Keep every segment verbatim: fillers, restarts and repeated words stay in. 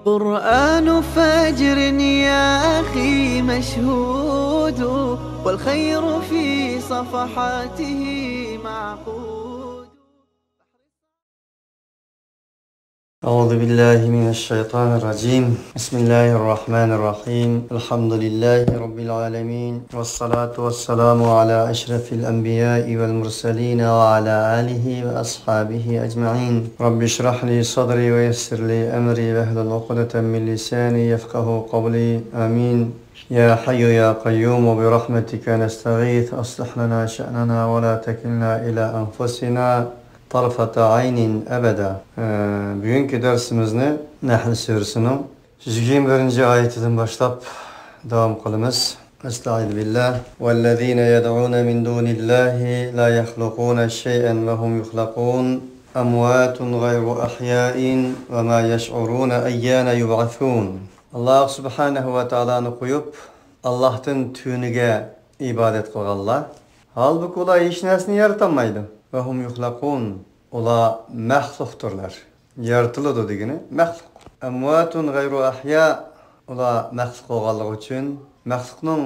قرآن فجر يا أخي مشهود، والخير في صفحاته معقود. أعوذ بالله من الشيطان الرجيم. بسم الله الرحمن الرحيم. الحمد لله رب العالمين. والصلاة والسلام على أشرف الأنبياء والمرسلين وعلى آله وأصحابه أجمعين. رب اشرح لي صدري ويسر لي أمري واحلل عقدة من لساني يفقه قولي. آمين. يا حي يا قيوم برحمتك نستغيث، أصلح لنا شأننا ولا تكلنا إلى أنفسنا طرفة عين أبدا. ئە، بۈگۈنكى دەرسىمىزنى نەھل سۈرىسىنىڭ يۈز يىگىرمە بىرىنچى ئايىتىدىن باشلاپ داۋام قىلىمىز. أستعيذ بالله. والذين يدعون من دون الله لا يخلقون شيئا وهم يخلقون. أموات غير أحياء وما يشعرون أيان يبعثون. ئاللاھ سۇبھانەھۇ ۋە تائالانى قويۇپ، ئاللاھتىن تۆگىگە ئىبادەت قىلغانلار، ھالبۇكى، ئۇلار ھېچ نەرسىنى يارىتالمايدۇ. وهم يخلقون. ئۇلار مەخلۇقتۇرلار. يارىتىلىدۇ دېگىنى مەخلۇق. أموات غير أحياء. ئۇلار مەخلۇق بولغانلىقى ئۈچۈن، مەخلۇقنىڭ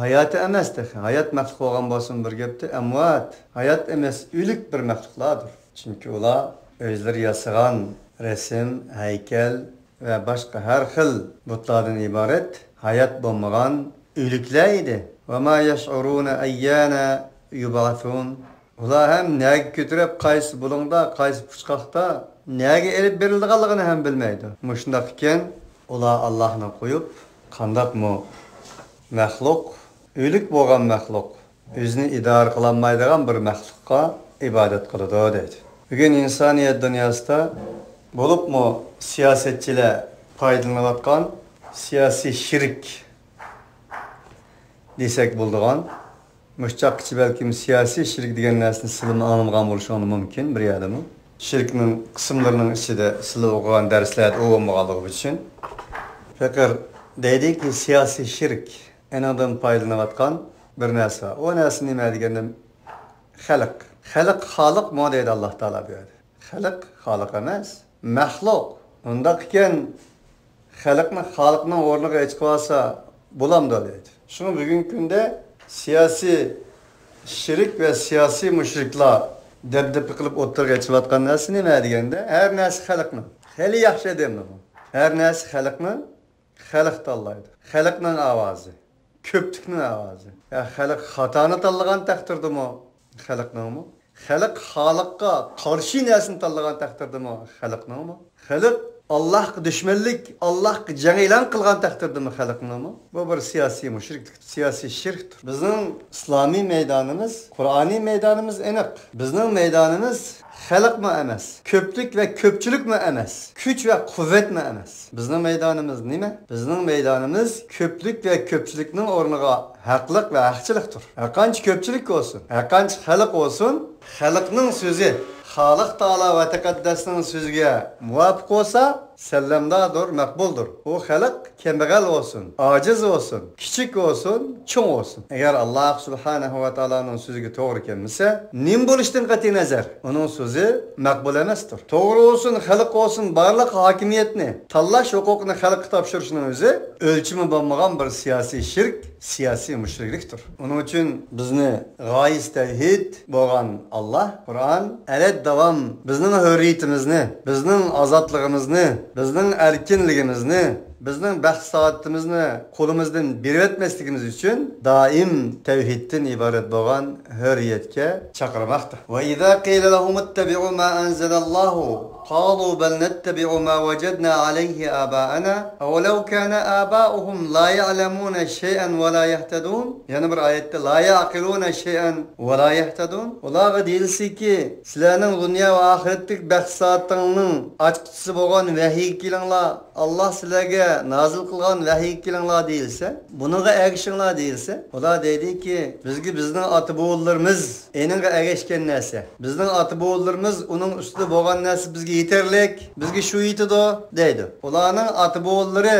ھاياتى ئەمەس تېخى. ھايات مەخلۇق بولغان بولسىمۇ بىر گەپتە، ئەمۋات، ھايات ئەمەس، ئۆلۈك بىر مەخلۇقلاردۇر. چۈنكى ئۇلار ئۆزلىرى ياسىغان رەسىم، ھەيكەل ۋە باشقا ھەر خىل بۇتلاردىن ئىبارەت ھايات بولمىغان ئۆلۈكلەر ئىدى. وما يشعرون أيان يبعثون. ئۇلار ھەم نەگە كۆتۈرۈپ، قايسى بۇلۇڭدا، قايسى پۇچقاقتا، نەگە ئېلىپ بېرىلىدىغانلىقىنى ھەم بىلمەيدۇ. مۇشۇنداق ئىكەن، ئۇلار ئاللاھنى قويۇپ، قانداقمۇ مەخلۇق، ئۆلۈك بولغان مەخلۇق، ئۆزىنى ئىدارە قىلالمايدىغان بىر مەخلۇققا ئىبادەت قىلىدۇ، دەيدۇ. بۈگۈن ئىنسانىيەت دۇنياسىدا، بولۇپمۇ سىياسەتچىلەر پايدىلىنىۋاتقان سىياسىي شىرك دېسەك بولىدىغان، مۇشۇ چاغقىچە بەلكىم سىياسىي شىرك دېگەن نەرسىنى سىلىمۇ ئاڭلىمىغان بولۇشۇڭلار مۇمكىن بىر يەردىمۇ. شىركنىڭ قىسىملىرىنىڭ ئىچىدە سىلى ئوقۇغان دەرسلەردە ئۇ بولمىغانلىقى ئۈچۈن. پېقىر دەيدۇكى، سىياسىي شىرك، ئېنىڭدىن پايدىلىنىۋاتقان بىر نەرسە بار. ئۇ نەرسە نېمە دېگەندە، خەلق. خەلق خالىقمۇ دەيدۇ ئاللاھ تائالا بۇ يەردە. خەلق خالىق ئەمەس، مەخلۇق. ئۇنداق ئىكەن، خەلقنى خالىقنىڭ ئورنىغا ئېچىقىۋالسا بولامدۇ دەيدۇ. شۇڭا بۈگۈنكى كۈندە سىياسىي شىرك ۋە سىياسىي مۇشرىكلار دەبدەبە قىلىپ ئوتتۇرىغا ئېچىۋاتقان نەرسە نېمە دېگەندە، ھەر نەرسە خەلقنىڭ. خېلى ياخشى ئەمدى بۇ. ھەر نەرسە خەلقنىڭ. خەلق تاللايدۇ. خەلقنىڭ ئاۋازى. كۆپلۈكنىڭ ئاۋازى. يا خەلق خاتانى تاللىغان تەقدىردىمۇ خەلقنىڭمۇ؟ خەلق خالىققا قارشى نەرسىنى تاللىغان تەقدىردىمۇ خەلقنىڭمۇ؟ خەلق ئاللاھقا دۈشمەنلىك، ئاللاھقا جەڭ ئېلان قىلغان تەقدىردىمۇ خەلقنىڭمۇ؟ بۇ بىر سىياسىي مۇشرىكلىك، سىياسىي شىركتۇر. بىزنىڭ ئىسلامىي مەيدانىمىز، قۇرئانىي مەيدانىمىز ئېنىق. بىزنىڭ مەيدانىمىز خەلقمۇ ئەمەس، كۆپلۈك ۋە كۆپچىلىكمۇ ئەمەس، كۈچ ۋە قۇۋۋەتمۇ ئەمەس. بىزنىڭ مەيدانىمىز نېمە؟ بىزنىڭ مەيدانىمىز كۆپلۈك ۋە كۆپچىلىكنىڭ ئورنىغا ھەقلىق ۋە ھەقچىلىقتۇر. ھەرقانچە كۆپچىلىك بولسۇن، ھەرقانچە خەلق بولسۇن، خەلقنىڭ سۆزى خالىق تائالا ۋە تەقەددەسنىڭ سۆزىگە مۇۋاپىق بولسا، سەللەمداردۇر، مەقبۇلدۇر. ئۇ خەلق كەمبەغەل بولسۇن، ئاجىز بولسۇن، كىچىك بولسۇن، چوڭ بولسۇن. ئەگەر ئاللاھ سۇبھانەھۇ ۋە تائالانىڭ سۆزىگە توغرا كەلمىسە، نېمە بولۇشىدىن قەتئىينەزەر، ئۇنىڭ سۆزى مەقبۇل ئەمەستۇر. توغرا بولسۇن، خەلق بولسۇن، بارلىق ھاكىمىيەتنى تاللاش ھوقۇقىنى خەلققە تاپشۇرۇشنىڭ ئۆزى ئۆلچىمى بولمىغان بىر سىياسىي شىرك، سىياسىي مۇشرىكلىكتۇر. ئۇنىڭ ئۈچۈن بىزنى غايىسى تەۋھىد بولغان ئاللاھ، قۇرئان، ئەلەت داۋام بىزنىڭ ھۆررىيىتىمىزنى، بىزنىڭ ئازادلىقىمىزنى، بىزنىڭ ئەركىنلىكىمىزنى، بىزنىڭ بەخت-سائادىتىمىزنى قولىمىزدىن بېرىۋەتمەسلىكىمىز ئۈچۈن دائىم تەۋھىدتىن ئىبارەت بولغان ھۆررىيەتكە چاقىرماقتا. وإذا قيل لهم اتبعوا ما أنزل الله قالوا بل نتبع ما وجدنا عليه آباءنا أولو كان آباؤهم لا يعلمون شيئا ولا يهتدون. يەنە بىر ئايەتتە لا يعقلون شيئا ولا يهتدون. ئۇلارغا دېيىلسىكى، سىلەرنىڭ دۇنيا ۋە ئاخىرەتتىكى بەخت-سائادىتىڭنىڭ ئاچقۇچىسى بولغان ۋەھىيگە كېلىڭلار. ئاللاھ سىلەرگە نازىل قىلغان ۋەھىيگە كېلىڭلار دېيىلسە، بۇنىڭغا ئەگىشىڭلار دېيىلسە، ئۇلار دەيدۇكى، بىزگە بىزنىڭ ئاتا-بوۋىلىرىمىز ئېنىڭغا ئەگەشكەن نەرسە. بىزنىڭ ئاتا-بوۋىلىرىمىز ئۇنىڭ ئۈستىدە بولغان نەرسە بىزگە يېتەرلىك، بىزگە شۇ يېتىدۇ، دەيدۇ. ئۇلارنىڭ ئاتا-بوۋىلىرى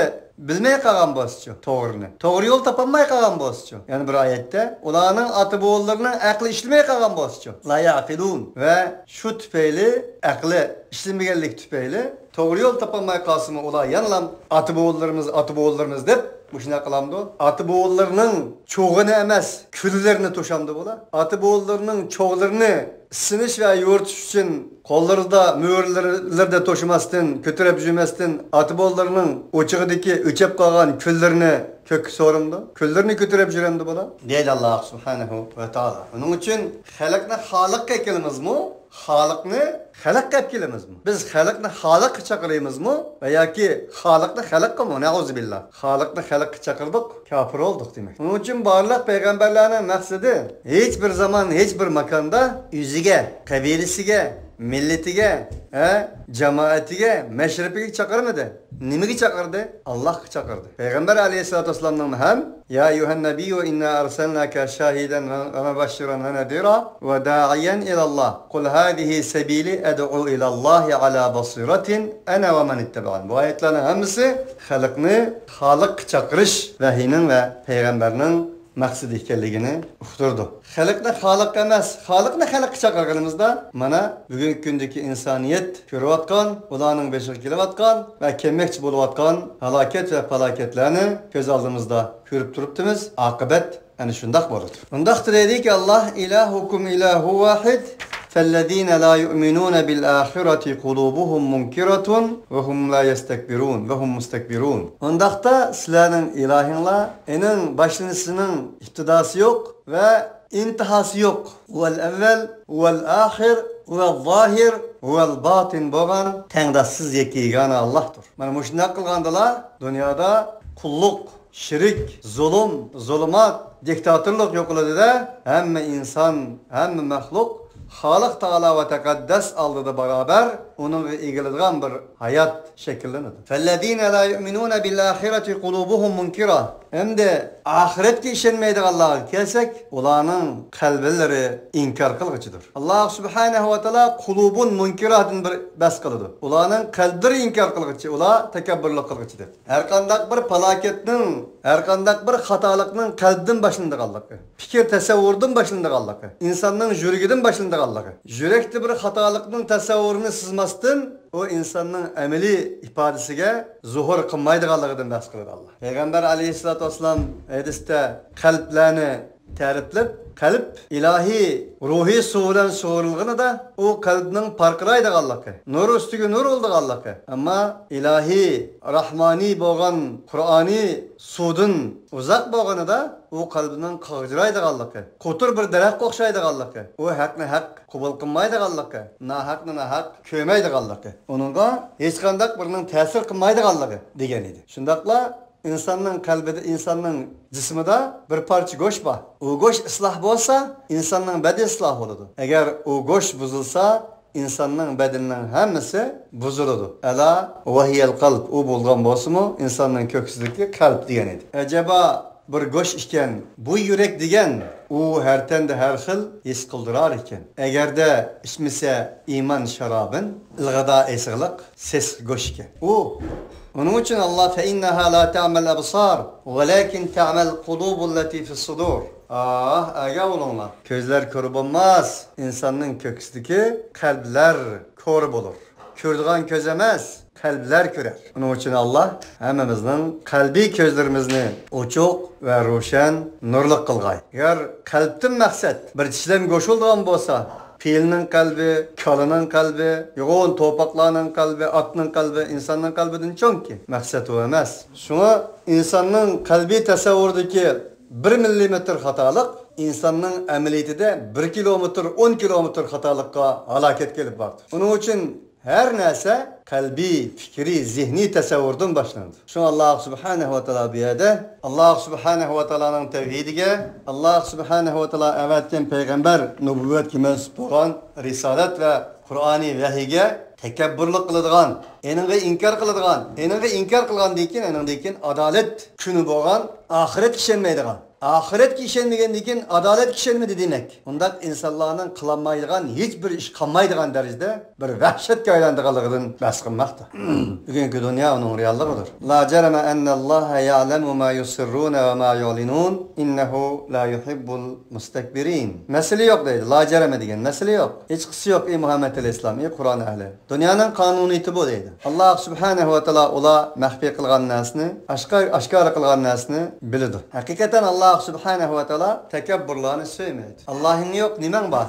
بىلمەي قالغان بولسىچۇ توغرىنى؟ توغرا يول تاپالماي قالغان بولسىچۇ؟ يەنە بىر ئايەتتە، ئۇلارنىڭ ئاتا-بوۋىلىرىنىڭ ئەقلى ئىشلىمەي قالغان بولسىچۇ؟ لا يعقلون. ۋە شۇ تۈپەيلى، ئەقلى ئىشلىمىگەنلىك تۈپەيلى، توغرا يول تاپالماي قالسىمۇ، ئۇلار يەنىلا ئاتا-بوۋىلىرىمىز، ئاتا-بوۋىلىرىمىز دەپ مۇشۇنداق قىلامدۇ؟ ئاتا-بوۋىلىرىنىڭ چوغىنى ئەمەس، كۈنلىرىنى توشامدۇ بۇلار؟ ئاتا-بوۋىلىرىنىڭ چوغلىرىنى ئىسسىنىش ۋە يورۇتۇش ئۈچۈن قوللىرىدا، مۈرىلىرىدە توشۇماستىن، كۆتۈرۈپ يۈرمەستىن، ئاتا-بوۋىلىرىنىڭ ئوچىقىدىكى ئۆچەپ قالغان كۈنلىرىنى كۆككە سورامدۇ؟ كۈنلىرىنى كۆتۈرۈپ يۈرەمدۇ بۇلار؟ دەيدۇ ئاللا سۇبھانەھۇ ۋە تائالا. ئۇنىڭ ئۈچۈن خەلقنى خالىققا ئەكېلىمىزمۇ؟ خالىقنى خەلققە ئەپ كېلىمىزمۇ؟ بىز خەلقنى خالىققا چاقىرىمىزمۇ ۋە ياكى خالىقنى خەلققىمۇ؟ نەئۇزۇبىللا. خالىقنى خەلققە چاقىردۇق، كاپىر بولدۇق دېمەك. ئۇنىڭ ئۈچۈن بارلىق پەيغەمبەرلەرنىڭ مەقسىتى ھېچ بىر زامان، ھېچ بىر ماكاندا ئۆزىگە، قەبىلىسىگە، مىللىتىگە، ھە، جامائىتىگە، مەشرىپىگە چاقىرمىدى. نېمىگە چاقىردى؟ ئاللاھقا چاقىردى. پەيغەمبەر ئەلەيھىسسالاتۇ ۋەسسالامنىڭ ھەم يا أيها النبي إنا أرسلناك شاهدا ومبشرا ونذيرا وداعيا إلى الله قل هذه سبيلي أدعو إلى الله على بصيرة أنا ومن اتبعني. بۇ ئايەتلەرنىڭ ھەممىسى خەلقنى خالىققا چاقىرىش ۋەھىينىڭ ۋە پەيغەمبەرنىڭ مەقسىتى ئىكەنلىكىنى ئۇقتۇرىدۇ. خەلقنى خالىق ئەمەس، خالىقنى خەلققە چاقىرغىنىمىزدا، مانا، بۈگۈنكى كۈندىكى ئىنسانىيەت كۆرۈۋاتقان، ئۇلارنىڭ بېشىغا كېلىۋاتقان ۋە كەلمەكچى بولۇۋاتقان ھالاكەت ۋە پالاكەتلەرنى كۆز ئالدىمىزدا كۆرۈپ تۇرۇپتىمىز. ئاقىۋەت ئەنە شۇنداق بولىدۇ. ئۇنداقتا دەيدىكى، ئاللا، إلهكم إله واحد فالذين لا يؤمنون بالآخرة قلوبهم منكرة وهم لا يستكبرون، وهم مستكبرون. ئۇنداقتا سىلەرنىڭ ئىلاھىڭلار، ئېنىڭ باشلىنىشىنىڭ ئىپتىداسى يوق ۋە ئىنتىھاسى يوق. هو الأول، هو الآخر، هو الظاهر، هو الباطن بولغان تەڭداشسىز يەككە يېگانە ئاللاھتۇر. مانا مۇشۇنداق قىلغاندىلا دۇنيادا قۇللۇق، شىرك، زۇلۇم، زۇلۇمات، دىكتاتورلۇق يوقىلىدۇ-دە، ھەممە ئىنسان، ھەممە مەخلۇق خالىق تائالا ۋە تەقەددەس ئالدىدا باراۋەر، ئۇنىڭغا ئېگىلىدىغان بىر ھايات شەكىللىنىدۇ. فالذين لا يؤمنون بالآخرة قلوبهم منكرة. ئەمدى ئاخىرەتكە ئىشەنمەيدىغانلارغا كەلسەك، ئۇلارنىڭ قەلبىلىرى ئىنكار قىلغۇچىدۇر. ئاللا سۇبھانەھۇ ۋە تائالا قۇلۇبۇن مۇنكىرادىن بىر بەس قىلىدۇ. ئۇلارنىڭ قەلبلىرى ئىنكار قىلغۇچى، ئۇلار تەكەببۇرلۇق قىلغۇچى دەپ. ھەرقانداق بىر پالاكەتنىڭ، ھەرقانداق بىر خاتالىقنىڭ قەلبتىن باشلىنىدىغانلىقى، پىكىر تەسەۋۋۇردىن باشلىنىدىغانلىقى، ئىنساننىڭ يۈرىكىدىن باشلىنىدىغانلىقى. يۈرەكتە بىر خاتالىقنىڭ تەسەۋۋۇرىنى سىزماستىن، ئۇ ئىنساننىڭ ئەمەلىي ئىپادىسىگە زۇھۇر قىلمايدىغانلىقىدىن بەس قىلىدۇ ئاللا. پەيغەمبەر ئەلەيھىسسالاتۇ ۋەسسالام ھەدىستە قەلبلەرنى تەرىپلەپ، قەلب ئىلاھىي روھىي سۇ بىلەن سۇغۇرۇلغىنىدا، ئۇ قەلبنىڭ پارقىرايدىغانلىقى، نۇر ئۈستىگە نۇر بولىدىغانلىقى، ئەمما ئىلاھىي راھمانىي بولغان قۇرئانىي سۇدىن ئۇزاق بولغىنىدا، ئۇ قەلبنىڭ قاغجىرايدىغانلىقى، قوتۇر بىر دەرەخكە ئوخشايدىغانلىقى، ئۇ ھەقنى ھەق قوبۇل قىلمايدىغانلىقى، ناھەقنى ناھەق كۆرمەيدىغانلىقى، ئۇنىڭغا ھېچقانداق بىرىنىڭ تەسىر قىلمايدىغانلىقى دېگەن ئىدى. شۇنداقلا ئىنساننىڭ قەلبىدە، ئىنساننىڭ جىسمىدا بىر پارچە گۆش بار. ئۇ گۆش ئىسلاھ بولسا، ئىنساننىڭ بەدىنى ئىسلاھ بولىدۇ. ئەگەر ئۇ گۆش بۇزۇلسا، ئىنساننىڭ بەدىنىنىڭ ھەممىسى بۇزۇلىدۇ. ئەلا ۋەھىيەل قەلب، ئۇ بولغان بولسىمۇ، ئىنساننىڭ كۆكسىدىكى قەلب دېگەن ئىدى. ئەجەبا، بىر گۆش ئىكەن، بۇ يۈرەك دېگەن، ئۇ ھەر تەندە ھەر خىل ھېس قىلدۇرار ئىكەن. ئەگەردە ئىچمىسە ئىمان شارابىن، ئىلغىدا ئېسىقلىق، سېسىق گۆش ئىكەن. ئۇ، ئۇنىڭ ئۈچۈن ئاللا، فەئىننەھا لا تەمەل ئەبسار، ۋەلەكىن تەمەل قۇلۇبۇللەتى فىسسۇدۇر. ئاھ، ئاگاھ بولۇڭلار. كۆزلەر كۆرۈپ بولماس. ئىنساننىڭ كۆكسىدىكى قەلبلەر كور بولۇر. كۆرىدىغان كۆز ئەمەس، قەلبلەر كۆرەر. ئۇنىڭ ئۈچۈن ئاللا ھەممىمىزنىڭ قەلبىي كۆزلىرىمىزنى ئوچۇق ۋە روشەن، نۇرلۇق قىلغاي. ئەگەر قەلبتىن مەقسەت بىر چىشلەم گۆش بولىدىغان بولسا، پىلنىڭ قەلبى، كالىنىڭ قەلبى، يوغان توپاقلارنىڭ قەلبى، ئاتنىڭ قەلبى، ئىنساننىڭ قەلبىدىن چوڭكى. مەقسەت ئۇ ئەمەس. شۇڭا ئىنساننىڭ قەلبىي تەسەۋۋۇرىدىكى بىر مىللىمېتىر خاتالىق ئىنساننىڭ ئەمەلىيىتىدە بىر كىلومېتىر، ئون كىلومېتىر خاتالىققا، ھالاكەتكە ئېلىپ بارىدۇ. ئۇنىڭ ئۈچۈن ھەر نەرسە قەلبىي، پىكرىي، زېھنىي تەسەۋۋۇردىن باشلىنىدۇ. شۇڭا ئاللا سۇبھانەھۇ ۋە تائالا بۇ يەردە، ئاللا سۇبھانەھۇ ۋە تائالانىڭ تەۋھىدىگە، ئاللا سۇبھانەھۇ ۋە تائالا ئەۋەتكەن پەيغەمبەر نۇبۇۋۋەتكە مەنسۇپ بولغان رىسالەت ۋە قۇرئانىي ۋەھىيگە تەكەببۇرلۇق قىلىدىغان، ئېنىڭغا ئىنكار قىلىدىغان، ئېنىڭغا ئىنكار قىلغاندىن كېيىن، ئېنىڭدىن كېيىن ئادالەت كۈنى بولغان ئاخىرەتكە ئىشەنمەيدىغان، ئاخىرەتكە ئىشەنمىگەندىن كېيىن ئادالەتكە ئىشەنمىدى دېمەك. ئۇنداق ئىنسانلارنىڭ قىلالمايدىغان ھېچ بىر ئىش قالمايدىغان دەرىجىدە بىر ۋەھشەتكە ئايلاندىغانلىقىدىن بەھس قىلماقتا. بۈگۈنكى دۇنيا ئۇنىڭ رېئاللىقىدۇر. لا جەرەمە ئەننەللاھە يەئلەمۇ ما يۇسىررۇنە ۋە ما يۇئلىنۇن، ئىننەھۇ لا يۇھىببۇل مۇستەكبىرىن. مەسىلە يوق دەيدۇ. لا جەرەمە دېگەن مەسىلە يوق. ھېچقىسى يوق، ئى مۇھەممەد ئەلەيھىسسالام، ئى قۇرئان ئەھلى. دۇنيانىڭ قانۇنىيىتى بۇ دەيدۇ. ئاللاھ سۇبھانەھۇ ۋە تائالا ئۇلار مەخپىي قىلغان نەرسىنى ئاشكار-، ئاشكارا قىلغان نەرسىنى بىلىدۇ. ھەقىقەتەن ئاللاھ سۇبھانەھۇ ۋە تائالا تەكەببۇرلارنى سۆيمەيدۇ. ئاللاھىڭ يوق، نېمەڭ بار؟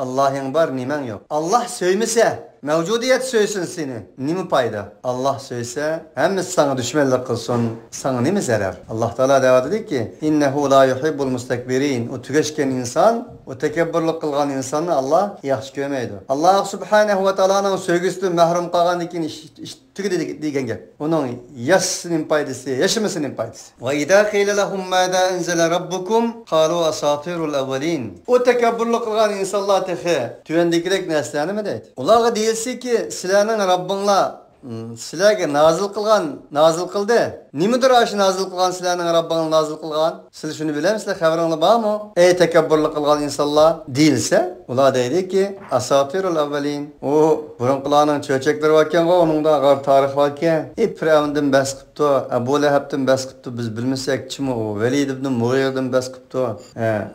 ئاللاھىڭ بار، نېمەڭ يوق؟ ئاللاھ سۆيمىسە، مەۋجۇدىيەت سۆيسۇن سېنى، نېمە پايدا؟ ئاللاھ سۆيسە، ھەممىسى ساڭا دۈشمەنلىك قىلسۇن، ساڭا نېمە زەرەر؟ ئاللاھ تائالا دەۋاتىدۇكى، ئىننەھۇ لا يۇھىببۇل مۇستەكبىرىن. ئۇ تۈگەشكەن ئىنسان، ئۇ تەكەببۇرلۇق قىلغان ئىنساننى ئاللاھ ياخشى كۆرمەيدۇ. ئاللاھ سۇبھانەھۇ ۋە تائالانىڭ سۆيگۈسىدىن مەھرۇم قالغاندىن كېيىن ئىش، ئىش تۈگىدى دېگەن گەپ. ئۇنىڭ ياشىسا نېمە پايدىسى، ياشىمىسا نېمە پايدىسى؟ ۋە ئىزا قىلە لەھۇم ماذا ئەنزەلە رەببۇكۇم قالۇ ئاساتىرۇل ئەۋۋەلىن. ئۇ تەكەببۇرلۇق قىلغان ئىنسانلار تېخى تۆۋەندىكىدەك نەرسىلەرنىمۇ دەيدۇ. ئۇلارغا دېيىلسىكى، سىلەرنىڭ رەببىڭلار، م، سىلەرگە نازىل قىلغان، نازىل قىلدى. نېمىدۇر ئاشۇ نازىل قىلغان، سىلەرنىڭ رەببىڭلار نازىل قىلغان؟ سىلەر شۇنى بىلەمسىلەر، خەۋىرىڭلار بارمۇ؟ ئەي تەكەببۇرلۇق قىلغان ئىنسانلار، دېيىلسە، ئۇلار دەيدۇكى، ئاساتىرۇل ئەۋۋەلىن. ئۇ بۇرۇنقىلارنىڭ چۆچەكلىرى باركەنغۇ، ئۇنىڭدا غار تارىخ باركەن. ئى، پىرئەۋندىن بەس قىپتۇ، ئەبۇ لەھەبتىن بەس قىپتۇ، بىز بىلمىسەك چىمۇ ئۇ، ۋەلىد ئىبنى مۇغىرىدىن بەس قىپتۇ،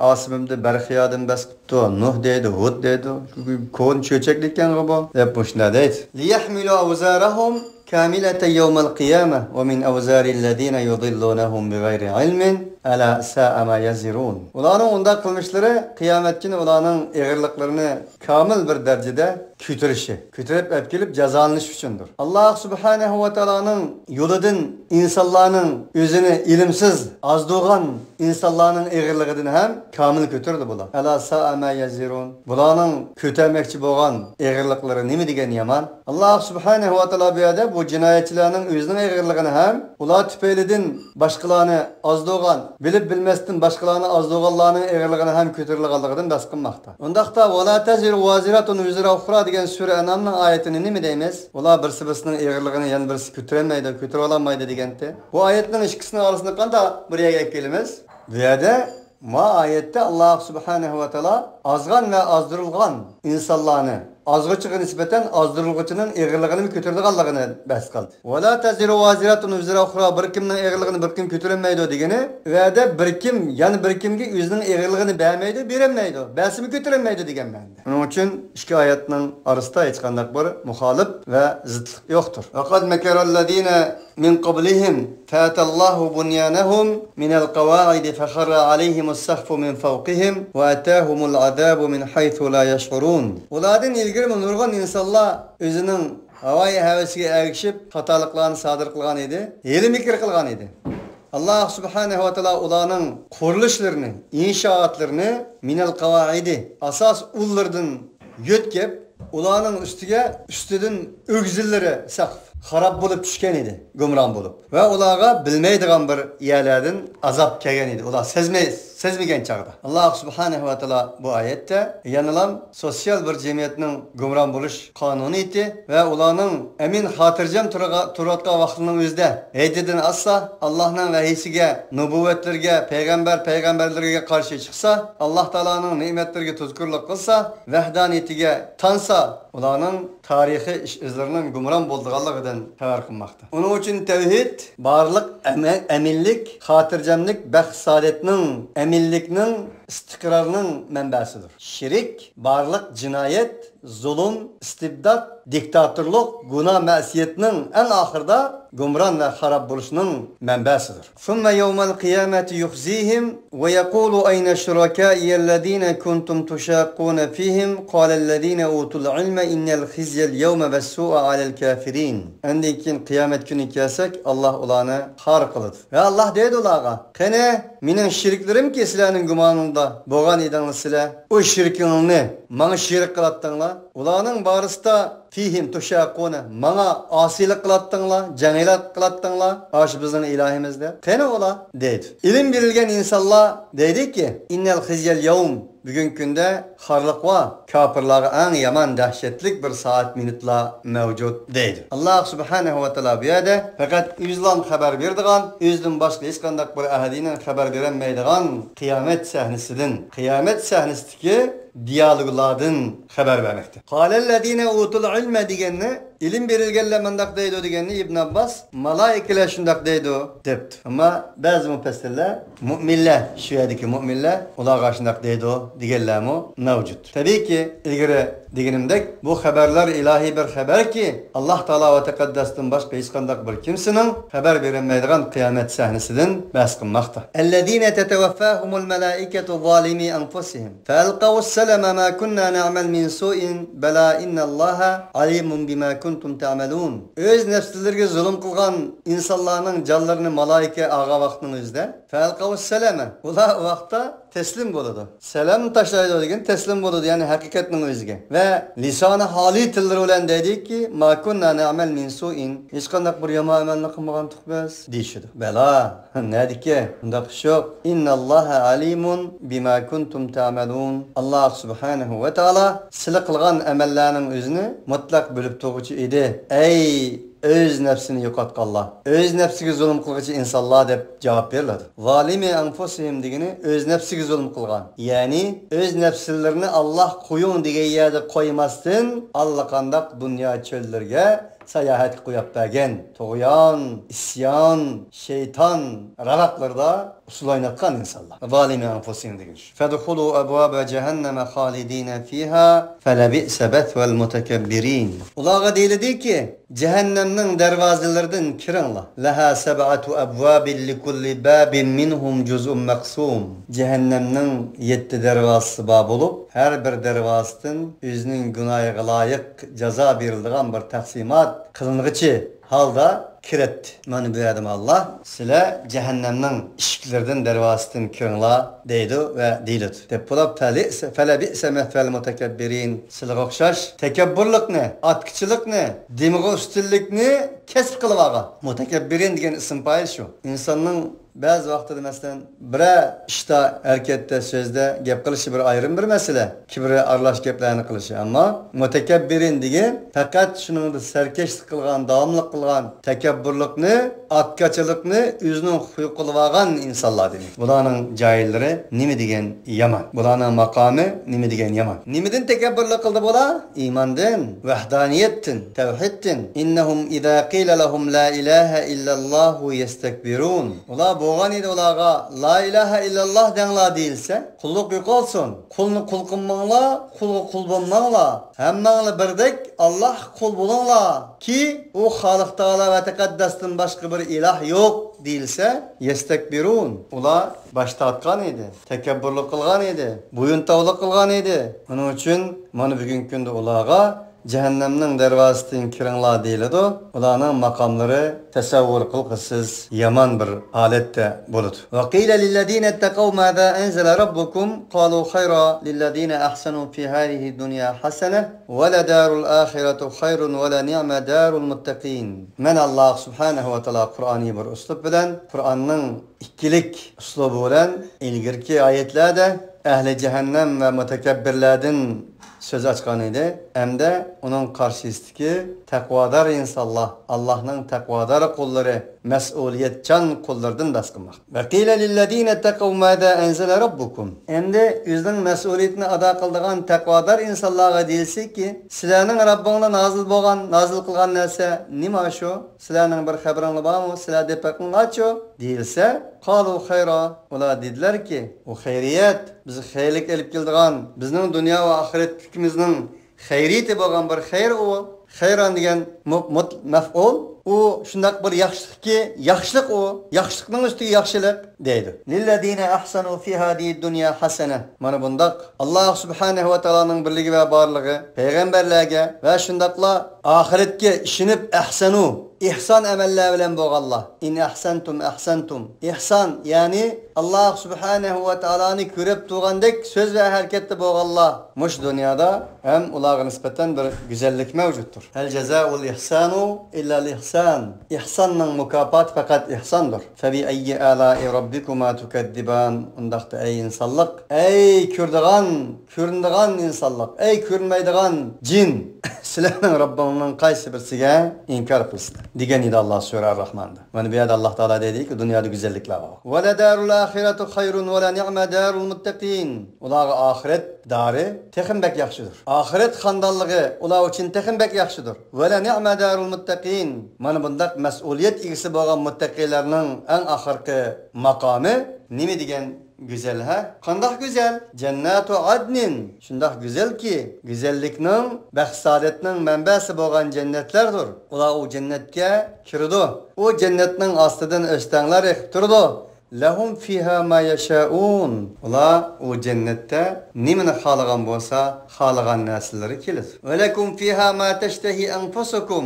ئاسىم ئىبنى بەرخىيادىن بەس قىپتۇ، نۇھ دەيدۇ، ھۇد دەيدۇ، كونا چۆچەكلىككەنغۇ بۇ، دەپ مۇشۇنداق دەيدۇ. لىيەھمىلۇ ئەۋزارەھۇم كامىلەتەن يەۋمەل قىيامە ۋە مىن ئەۋزارىللەزىنە يۇزىللۇنەھۇم بىغەيرى ئىلمىن ئەلا سائە ما يەزىرۇن. ئۇلارنىڭ ئۇنداق قىلمىشلىرى قىيامەت كۈنى ئۇلارنىڭ ئېغىرلىقلىرىنى كامىل بىر دەرىجىدە كۆتۈرۈشى، كۆتۈرۈپ ئەپ كېلىپ جازالىنىش ئۈچۈندۇر. ئاللاھ سۇبھانەھۇ ۋە تائالانىڭ يولىدىن ئىنسانلارنىڭ ئۆزىنى ئىلىمسىز ئازدۇرغان ئىنسانلارنىڭ ئېغىرلىقىدىن ھەم كامىل كۆتۈردى بۇلار. ئەلا سائە ما يەزىرۇن. بۇلارنىڭ كۆتەرمەكچى بولغان ئېغىرلىقلىرى نېمە دېگەن يامان. ئاللاھ سۇبھانەھۇ ۋە تائالا بۇ يەردە بۇ جىنايەتچىلەرنىڭ ئۆزىنىڭ ئېغىرلىقىنى ھەم ئۇلار تۈپەيلىدىن باشقىلارنى ئازدۇرغان، بىلىپ بىلمەستىن باشقىلارنى ئازدۇرغانلارنىڭ ئېغىرلىقىنى ھەم كۆتۈرىدىغانلىقىدىن بەس قىلماقتا. ئۇنداقتا، ۋەلا تەزىرۇ ۋازىرەتۇن ۋىزرا ئۇخرا دېگەن سۈرە ئەنئامنىڭ ئايىتىنى نېمە دەيمىز؟ ئۇلار بىرسى بىرسىنىڭ ئېغىرلىقىنى يەنە بىرسى كۆتۈرەلمەيدۇ، كۆتۈرۈۋالالمايدۇ دېگەنتى. بۇ ئايەتنىڭ ئىككىسىنىڭ ئارىسىنى قانداق بىر يەرگە ئەكىلىمىز؟ بۇ يەردە، ما ئايەتتە ئاللاھ سۇبھانەھۇ ۋە تائالا ئازغان ۋە ئازدۇرۇلغان ئىنسانلارنى ئازغۇچىغا نىسبەتەن ئازدۇرۇلغۇچىنىڭ ئېغىرلىقىنى كۆتۈرىدىغانلىقىنى بەس قىلدى. ۋەلا تەزىرۇ ۋازىرەتۇن ۋىزرا ئۇخرا، بىر كىمنىڭ ئېغىرلىقىنى بىر كىم كۆتۈرەلمەيدۇ دېگىنى، ئۇ يەردە بىر كىم يەنە بىر كىمگە ئۆزىنىڭ ئېغىرلىقىنى بەرمەيدۇ، بېرەلمەيدۇ، بەرسىمۇ كۆتۈرەلمەيدۇ دېگەن مەنىدە. شۇنىڭ ئۈچۈن ئىككى ئايەتنىڭ ئارىسىدا ھېچقانداق بىر مۇخالىپ ۋە زىتلىق يوقتۇر. ۋەقەد مەكەرەللەزىنە مىن قەبلىھىم فەئەتەللاھۇ بۇنيانەھۇم مىنەل قەۋائىدى فەخەررە ئەلەيھىمۇس سەقفۇ مىن فەۋقىھىم ۋەئەتاھۇمۇل ئازابۇ مىن ھەيسۇ لا يەشئۇرۇن. ئۇلاردىن ئىلگىرىمۇ نۇرغۇن ئىنسانلار ئۆزىنىڭ ھاۋايى ھەۋىسىگە ئەگىشىپ خاتالىقلارنى سادىر قىلغان ئىدى، ھىيلە-مىكىر قىلغان ئىدى. ئاللاھ سۇبھانەھۇ ۋە تائالا ئۇلارنىڭ قۇرۇلۇشلىرىنى، ئىنشائاتلىرىنى مىنەل قەۋائىدى، ئاساس ئۇللىرىدىن يۆتكەپ، ئۇلارنىڭ ئۈستىگە، ئۈستىدىن ئۆگزىلىرى سەقف خاراب بولۇپ چۈشكەن ئىدى، گۇمران بولۇپ. ۋە ئۇلارغا بىلمەيدىغان بىر يەرلەردىن ئازاب كەلگەن ئىدى، ئۇلار سەزمەي، سەزمىگەن چاغدا. ئاللاھ سۇبھانەھۇ ۋە تائالا بۇ ئايەتتە يەنىلا سوتسىيال بىر جەمئىيەتنىڭ گۇمران بولۇش قانۇنىيىتى ۋە ئۇلارنىڭ ئەمىن خاتىرجەم تۇرغا-، تۇرۇۋاتقان ۋاقتىنىڭ ئۆزىدە ھەددىدىن ئاشسا، ئاللاھنىڭ ۋەھىيسىگە، نۇبۇۋۋەتلىرىگە، پەيغەمبەر، پەيغەمبەرلىرىگە قارشى چىقسا، ئاللاھ تائالانىڭ نېمەتلىرىگە توزۇكۇرلۇق قىلسا، ۋەھدانىيىتىگە تانسا، ئۇلارنىڭ تارىخىي ئىش-ئىزلىرىنىڭ گۇمران بولىدىغانلىقىدىن خەۋەر قىلماقتا. ئۇنىڭ ئۈچۈن تەۋھىد بارلىق ئەمە-، ئەمىنلىك، خاتىرجەملىك، بەخت-سائادەتنىڭ، ئەمىنلىكنىڭ، ئىستىقرارنىڭ مەنبەسىدۇر. شىرك بارلىق جىنايەت، زۇلۇم، ئىستىبداد، دىكتاتورلۇق، گۇناھ-مەسىيەتنىڭ ئەڭ ئاخىرىدا گۇمران ۋە خاراب بولۇشنىڭ مەنبەسىدۇر. ثم يوم القيامة يخزيهم ويقول أين شركائي الذين كنتم تشاقون فيهم قال الذين أوتوا العلم إن الخزي اليوم والسوء على الكافرين. ئاندىن كېيىن قىيامەت كۈنى كەلسەك، ئاللاھ ئۇلارنى خار قىلىدۇ. ۋە ئاللاھ دەيدۇ ئۇلارغا، قېنى، مېنىڭ شېرىكلىرىمكى سىلەرنىڭ گۇمانىڭدا بولغان ئىدىڭلار سىلەر؟ ئۇ شېرىكىڭلارنى ماڭا شېرىك قىلاتتىڭلار. ئۇلارنىڭ بارىسىدا فىھىم تۇشاقۇنە، ماڭا ئاسىيلىق قىلاتتىڭلار، جەڭ قىلاتتىڭلار، ئاشۇ بىزنىڭ ئىلاھىمىز دەپ. قېنى ئۇلار؟ دەيدۇ. ئىلىم بېرىلگەن ئىنسانلار دەيدىكى، ئىننەل خىزيەل يەۋم، بۈگۈنكى كۈندە خارلىق بار، كاپىرلارغا ئەڭ يامان دەھشەتلىك بىر سائەت مىنۇتلار مەۋجۇت دەيدۇ. ئاللاھ سۇبھانەھۇ ۋە تائالا بۇ يەردە پەقەت ئۆزىلا خەۋەر بېرىدىغان، ئۆزىدىن باشقا ھېچقانداق بىر ئەھەدىنىڭ خەۋەر بېرەلمەيدىغان قىيامەت سەھنىسىدىن، قىيامەت سەھنىسىدىكى دىيالوگلاردىن خەۋەر بەرمەكتە. قالەللەزىنە ئۇتۇل ئىلمە دېگەننى، ئىلىم بېرىلگەنلەر مۇنداق دەيدۇ دېگەننى ئىبن ئابباس، مالائىكىلەر شۇنداق دەيدۇ دەپتۇ. ئەمما بەزى مۇپەسسىرلەر مۇئمىنلەر، شۇ يەردىكى مۇئمىنلەر ئۇلارغا شۇنداق دەيدۇ دېگەنلەرمۇ مەۋجۇت. تەبىئىيكى، ئىلگىرى دېگىنىمدەك، بۇ خەۋەرلەر ئىلاھىي بىر خەۋەركى، ئاللاھ تائالا ۋە تەقەددەستىن باشقا ھېچقانداق بىر كىمسىنىڭ خەۋەر بېرەلمەيدىغان قىيامەت سەھنىسىدىن بەھس قىلماقتا. الذين تتوفاهم الملائكة ظالمي أنفسهم فألقوا السلم ما كنا نعمل من سوء بلى إن الله عليم بما كنتم تعملون. ئۆز نەپسلىرىگە زۇلۇم قىلغان ئىنسانلارنىڭ جانلىرىنى مالائىكە ئالغان ۋاقىتنىڭ ئۆزىدە، فەلقەۋۇسسەلەمە، ئۇلار ئۇ ۋاقىتتا تەسلىم بولىدۇ. سەلەمنى تاشلايدۇ دېگەن تەسلىم بولىدۇ، يەنى ھەقىقەتنىڭ ئۆزىگە. ۋە لىسانى ھالى تىللىرى بىلەن دەيدۇكى، ما كنا نعمل من سوء، ھېچقانداق بىر يامان ئەمەلنى قىلمىغانتۇق بىز، دېيىشىدۇ. بەلا، نەدىكى؟ ئۇنداق ئىش يوق. إن الله عليم بما كنتم تعملون. ئاللاھ سۇبھانەھۇ ۋە تائالا سىلە قىلغان ئەمەللەرنىڭ ئۆزىنى مۇتلەق بىلىپ تۇرغۇچى ئىدى. ئەي ئۆز نەپسىنى يوقاتقانلار، ئۆز نەپسىگە زۇلۇم قىلغۇچى ئىنسانلار دەپ جاۋاب بېرىلىدۇ. ظالمي أنفسهم دېگىنى ئۆز نەپسىگە زۇلۇم قىلغان. يەنى ئۆز نەپسلىرىنى ئاللاھ قويۇڭ دېگەن يەردە قويماستىن، ئاللىقانداق دۇنيا چۆللىرىگە ساياھەتكە قويۇپ بەرگەن، تۇغيان، ئىسيان، شەيتان راۋاقلىرىدا ئۇسسۇل ئويناتقان ئىنسانلار. ظالمي أنفسهم دېگەن شۇ. فادخلوا أبواب جهنم خالدين فيها فلبئس مثوى المتكبرين. ئۇلارغا دېيىلىدۇكى، جەھەننەمنىڭ دەرۋازىلىرىدىن كىرىڭلار. لها سبعة أبواب لكل باب منهم جزء مقسوم. جەھەننەمنىڭ يەتتە دەرۋازىسى بار بولۇپ، ھەر بىر دەرۋازىسىدىن ئۆزىنىڭ گۇناھىغا لايىق جازا بېرىلىدىغان بىر تەقسىمات قىلىنغۇچى ھالدا كىرەتتى. مانا بۇ يەردىمۇ ئاللاھ، سىلەر جەھەننەمنىڭ ئىشىكلىرىدىن، دەرۋازىسىدىن كىرىڭلار دەيدۇ ۋە دېيىلىدۇ. دەپ بولۇپ، فلبئس، فلبئس مثوى المتكبرين. سىلىگە ئوخشاش تەكەببۇرلۇقنى، ئاتكىچىلىقنى، دېمىغا ئۈستۈنلۈكنى كەسىپ قىلىۋالغان. مۇتەكەببىرىن دېگەن ئىسىم پائىل شۇ. ئىنساننىڭ بەزى ۋاقتىدا، مەسىلەن، بىرەر ئىشتا، ھەرىكەتتە، سۆزدە، گەپ قىلىشى بىر ئايرىم بىر مەسىلە، كىبرى ئارىلاش گەپلەرنى قىلىشى. ئەمما مۇتەكەببىرىن دېگەن پەقەت شۇنىڭدا سەركەشلىك قىلغان، داۋاملىق قىلغان تەكەببۇرلۇقنى، ئاتكاچىلىقنى ئۆزىنىڭ خۇي قىلىۋالغان ئىنسانلار دېمەك. بۇلارنىڭ جايلىرى نېمە دېگەن يامان. بۇلارنىڭ ماقامى نېمە دېگەن يامان. نېمىدىن تەكەببۇرلۇق قىلدى بۇلار؟ ئىماندىن، ۋەھدانىيەتتىن، تەۋھىدتىن. إنهم إذا قيل لهم لا إله إلا الله يستكبرون. ئۇلار بولغان ئىدى ئۇلارغا، لا ئىلاھە ئىللاللاھ دەڭلار دېيىلسە، قۇللۇق يوقالسۇن، قۇلنى قۇل قىلماڭلار، قۇلغا قۇل بولماڭلار، ھەممەڭلار بىردەك ئاللاھقا قۇل بولۇڭلار، كى ئۇ خالىق تائالا ۋە تەقەددەستىن باشقا بىر ئىلاھ يوق دېيىلسە، يەستەكبىرۇن، ئۇلار باش تارتقان ئىدى، تەكەببۇرلۇق قىلغان ئىدى، بويۇنتاۋلىق قىلغان ئىدى. ئۇنىڭ ئۈچۈن مانا بۈگۈنكى كۈندە ئۇلارغا جەھەننەمنىڭ دەرۋازىسىدىن كىرىڭلار دېيىلىدۇ. ئۇلارنىڭ ماقاملىرى تەسەۋۋۇر قىلغۇسىز يامان بىر ھالەتتە بولىدۇ. وقيل للذين اتقوا ماذا أنزل ربكم قالوا خيرا للذين أحسنوا في هذه الدنيا حسنة ولدار الآخرة خير ولنعم دار المتقين. مەن ئاللاھ سۇبھانەھۇ ۋە تائالا قۇرئانىي بىر ئۇسلۇب بىلەن، قۇرئاننىڭ ئىككىلىك ئۇسلۇبى بىلەن ئىلگىرىكى ئايەتلەردە ئەھلى جەھەننەم ۋە مۇتەكەببىرلەردىن سۆز ئاچقان ئىدى. ئەمدى ئۇنىڭ قارشىسىدىكى تەقۋادار ئىنسانلار، ئاللاھنىڭ تەقۋادار قۇللىرى، مەسئۇلىيەتچان قۇللىرىدىن بەھس قىلماقتا. وقيل للذين اتقوا ماذا أنزل ربكم. ئەمدى ئۆزىنىڭ مەسئۇلىيىتىنى ئادا قىلىدىغان تەقۋادار ئىنسانلارغا دېيىلسىكى، سىلەرنىڭ رەببىڭلار نازىل بولغان، نازىل قىلغان نەرسە نېمە شۇ؟ سىلەرنىڭ بىر خەۋىرىڭلار بارمۇ؟ سىلەر دەپ بېقىڭلارچۇ؟ دېيىلسە، قالوا خيرا، ئۇلار دېدىلەركى، ئۇ خەيرىيەت، بىزگە خەيرلىك ئېلىپ كېلىدىغان، بىزنىڭ دۇنيا ۋە ئاخىرەتلىكىمىزنىڭ خەيرىيىتى بولغان بىر خەير ئۇ. خەيران دېگەن مۇ-، مۇت-، مەفئۇل، ئۇ شۇنداق بىر ياخشىلىقكى، ياخشىلىق ئۇ، ياخشىلىقنىڭ ئۈستىگە ياخشىلىق دەيدۇ. للذين أحسنوا في هذه الدنيا حسنة. مانا بۇنداق ئاللاھ سۇبھانەھۇ ۋە تائالانىڭ بىرلىكى ۋە بارلىقى، پەيغەمبەرلەرگە ۋە شۇنداقلا ئاخىرەتكە ئىشىنىپ، ئەھسەنۇ، ئىھسان ئەمەللەر بىلەن بولغانلار. إن أحسنتم أحسنتم. ئىھسان، يەنى ئاللاھ سۇبھانەھۇ ۋە تائالانى كۆرۈپ تۇرغاندەك سۆز ۋە ھەرىكەتتە بولغانلار مۇشۇ دۇنيادا ھەم ئۇلارغا نىسبەتەن بىر گۈزەللىك مەۋجۇتتۇر. هل جزاء الإحسان إلا الإحسان. ئىھساننىڭ مۇكاپاتى پەقەت ئىھساندۇر. فبأي آلاء ربكما تكذبان. ئۇنداقتا ئەي ئىنسانلىق، ئەي كۆرىدىغان، كۆرۈنىدىغان ئىنسانلىق، ئەي كۆرۈنمەيدىغان جىن، سىلەرنىڭ رەببىڭنىڭ قايسى بىرسىگە ئىنكار قىلىسىلەر؟ دېگەن ئىدى ئاللاھ سۈرە ئەر-راھماندا. مانا بۇ يەردە ئاللاھ تائالا دەيدىكى، دۇنيادا گۈزەللىكلەر بار. ولدار الآخرة خير ولنعم دار المتقين. ئۇلارغا ئاخىرەت دارى تېخىمۇ بەك ياخشىدۇر. ئاخىرەت خانىدانلىقى ئۇلار ئۈچۈن تېخىمۇ بەك ياخشىدۇر. ولنعم دار المتقين. مانا بۇنداق مەسئۇلىيەت ئىگىسى بولغان مۇتتەقىيلەرنىڭ ئەڭ ئاخىرقى ماقامى نېمە دېگەن گۈزەل، ھە؟ قانداق گۈزەل؟ جنات عدن. شۇنداق گۈزەلكى، گۈزەللىكنىڭ، بەخت-سائادەتنىڭ مەنبەسى بولغان جەننەتلەردۇر. ئۇلار ئۇ جەننەتكە كىرىدۇ. ئۇ جەننەتنىڭ ئاستىدىن ئۆستەڭلەر ئېقىپ تۇرىدۇ. لهم فيها ما يشاءون. ئۇلار ئۇ جەننەتتە نېمىنى خالىغان بولسا، خالىغان نەرسىلىرى كېلىدۇ. ولكم فيها ما تشتهي أنفسكم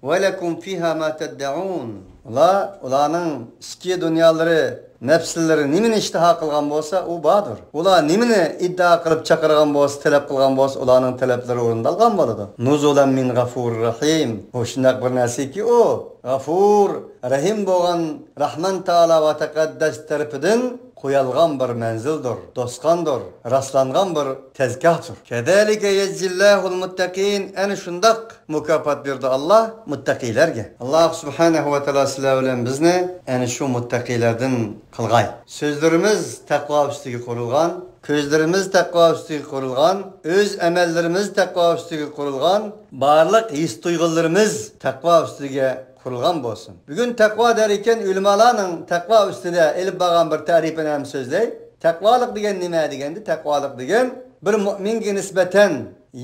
ولكم فيها ما تدعون. ئۇلار، ئۇلارنىڭ ئىچكى دۇنيالىرى، نەپسلىرى نېمىنى ئىشتىھا قىلغان بولسا، ئۇ باردۇر. ئۇلار نېمىنى ئىددىئا قىلىپ چاقىرغان بولسا، تەلەپ قىلغان بولسا، ئۇلارنىڭ تەلەپلىرى ئورۇندالغان بولىدۇ. نزلا من غفور رحيم. ئۇ شۇنداق بىر نەرسىكى، ئۇ غەفۇر، رەھىم بولغان رەھمان تائالا ۋە تەقەددەس تەرىپىدىن قويالغان بىر مەنزىلدۇر، توسقاندۇر، راسلانغان بىر تەزگاھتۇر. كذلك يجزي الله المتقين. ئەنە شۇنداق مۇكاپات بېرىدۇ ئاللاھ مۇتتەقىيلەرگە. ئاللاھ سۇبھانەھۇ ۋە تائالا سىلەر بىلەن بىزنى ئەنە شۇ مۇتتەقىيلەردىن قىلغاي. سۆزلىرىمىز تەقۋا ئۈستىگە قۇرۇلغان، كۆزلىرىمىز تەقۋا ئۈستىگە قۇرۇلغان، ئۆز ئەمەللىرىمىز تەقۋا ئۈستىگە قۇرۇلغان، بارلىق ھېس-تۇيغۇلىرىمىز تەقۋا ئۈستىگە قۇرۇلغان بولسۇن. بۈگۈن تەقۋا دەركەن، ئۆلىمالارنىڭ تەقۋا ئۈستىدە ئېلىپ بارغان بىر تەرىپىنى ھەم سۆزلەي. تەقۋالىق دېگەن نېمە دېگەندە، تەقۋالىق دېگەن بىر مۆمىنگە نىسبەتەن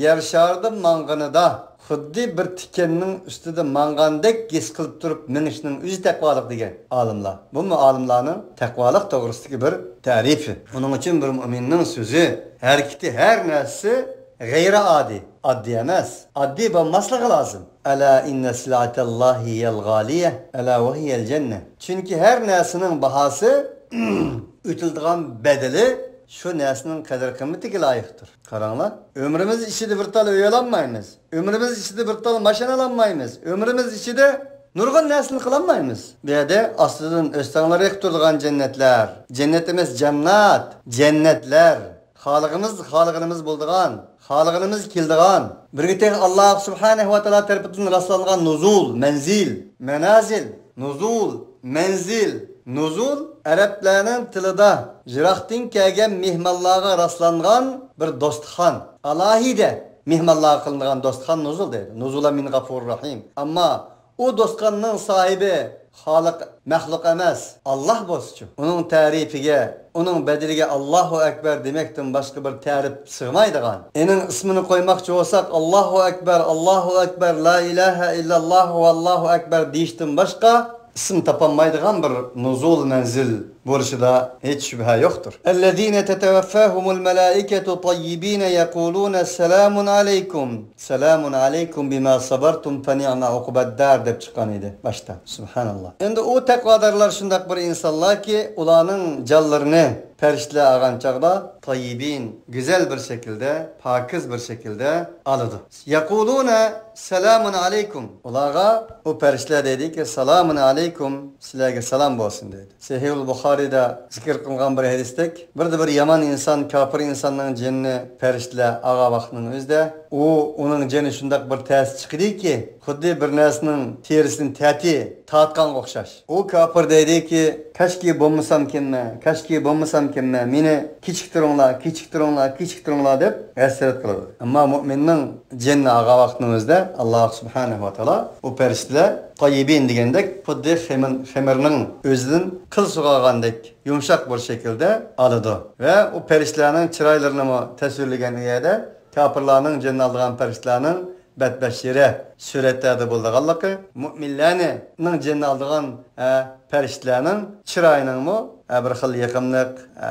يەر شارىدا ماڭغىنىدا خۇددى بىر تىكەننىڭ ئۈستىدە ماڭغاندەك ھېس قىلىپ تۇرۇپ مېڭىشنىڭ ئۆزى تەقۋالىق دېگەن ئالىملار. بۇمۇ ئالىملارنىڭ تەقۋالىق توغرىسىدىكى بىر تەرىپى. ئۇنىڭ ئۈچۈن بىر مۆمىننىڭ سۆزى، ھەرىكىتى، ھەر نەرسىسى غەيرىئادىي، ئاددىي ئەمەس. ئاددىي بولماسلىقى لازىم. ألا إن سلعة الله هي الغالية، ألا وهي الجنة. چۈنكى ھەر نەرسىنىڭ باھاسى، ئۆتۈلىدىغان بەدىلى شۇ نەرسىنىڭ قەدىر-قىممىتىگە لايىقتۇر. قاراڭلار، ئۆمرىمىز ئىچىدە بىر تال ئۆي ئالالمايمىز. ئۆمرىمىز ئىچىدە بىر تال ماشىنا ئالالمايمىز. ئۆمرىمىز ئىچىدە نۇرغۇن نەرسىنى قىلالمايمىز. بۇ يەردە ئاستىدىن ئۆستەڭلەر ئېقىپ تۇرىدىغان جەننەتلەر. جەننەت ئەمەس، جەننات. جەننەتلەر. خالىغىنىمىز، خالىغىنىمىز بولىدىغان، خالىغىنىمىز كېلىدىغان. بىرگە تېخى ئاللاھ سۇبھانەھۇ ۋە تائالا تەرىپىدىن راسلانغان نۇزۇل، مەنزىل، مەنازىل، نۇزۇل، مەنزىل، نۇزۇل ئەرەبلەرنىڭ تىلىدا يىراقتىن كەلگەن مېھمانلارغا راسلانغان بىر دوستخان. ئالاھىدە مېھمانلارغا قىلىنغان دوستخان نۇزۇل دەيدۇ. نۇزۇلەن مىن غەفۇرىر رەھىم. ئەمما ئۇ دوستخاننىڭ ساھىبى خالىق مەخلۇق ئەمەس، ئاللاھ بولسىچۇ. ئۇنىڭ تەرىپىگە، ئۇنىڭ بەدىلىگە ئاللاھۇ ئەكبەر دېمەكتىن باشقا بىر تەرىپ سىغمايدىغان. ئېنىڭ ئىسمىنى قويماقچى بولساق، ئاللاھۇ ئەكبەر، ئاللاھۇ ئەكبەر، لا ئىلاھە ئىللاللاھ ۋاللاھۇ ئەكبەر دېيىشتىن باشقا ئىسىم تاپالمايدىغان بىر نۇزۇل مەنزىل بولۇشىدا ھېچ شۈبھە يوقتۇر. الذين تتوفاهم الملائكة طيبين يقولون سلام عليكم سلام عليكم بما صبرتم فنعم عقبى الدار دەپ چىققان ئىدى باشتا. سۇبھاناللاھ. ئەمدى ئۇ تەقۋادارلار شۇنداق بىر ئىنسانلاركى، ئۇلارنىڭ جانلىرىنى پەرىشتىلەر ئالغان چاغدا تاييىبىن، گۈزەل بىر شەكىلدە، پاكىز بىر شەكىلدە ئالىدۇ. يقولون سلام عليكم. ئۇلارغا ئۇ پەرىشتىلەر دەيدىكى، سالامۇن ئەلەيكۇم، سىلەرگە سالام بولسۇن دەيدۇ. سەھىھۇل بۇخارىيدا زىكىر قىلغان بىر ھەدىستەك، بىردە بىر يامان ئىنسان، كاپىر ئىنساننىڭ جېنىنى پەرىشتىلەر ئالغان ۋاقىتنىڭ ئۆزىدە، ئۇ، ئۇنىڭ جېنى شۇنداق بىر تەس چىقىدىكى، خۇددى بىر نەرسىنىڭ تېرىسىنى تەتى تارتقانغا ئوخشاش. ئۇ كاپىر دەيدىكى، كاشكى بولمىسامكەنمەن، كاشكى بولمىسامكەنمەن، مېنى كېچىكتۈرۈڭلار، كېچىكتۈرۈڭلار، كېچىكتۈرۈڭلار دەپ ھەسرەت قىلىدۇ. ئەمما مۆمىننىڭ جېنىنى ئالغان ۋاقىتنىڭ ئۆزىدە ئاللاھ سۇبھانەھۇ ۋە تائالا ئۇ پەرىشتىلەر تاييىبىن دېگەندەك، خۇددى خېمىر، خېمىرنىڭ ئۆزىدىن قىل سۇغارغاندەك يۇمشاق بىر شەكىلدە ئالىدۇ. ۋە ئۇ پەرىشتىلەرنىڭ چىرايلىرىنىمۇ تەسۋىرلىگەن ئۇ يەردە، كاپىرلارنىڭ جېنىنى ئالىدىغان پەرىشتىلەرنىڭ بەتبەشىرە سۈرەتلەردە بولىدىغانلىقى، مۇئمىنلەرنىڭ جېنىنى ئالىدىغان، ئە، پەرىشتىلەرنىڭ چىرايىنىڭمۇ، ئە، بىر خىل يېقىملىق، ئە،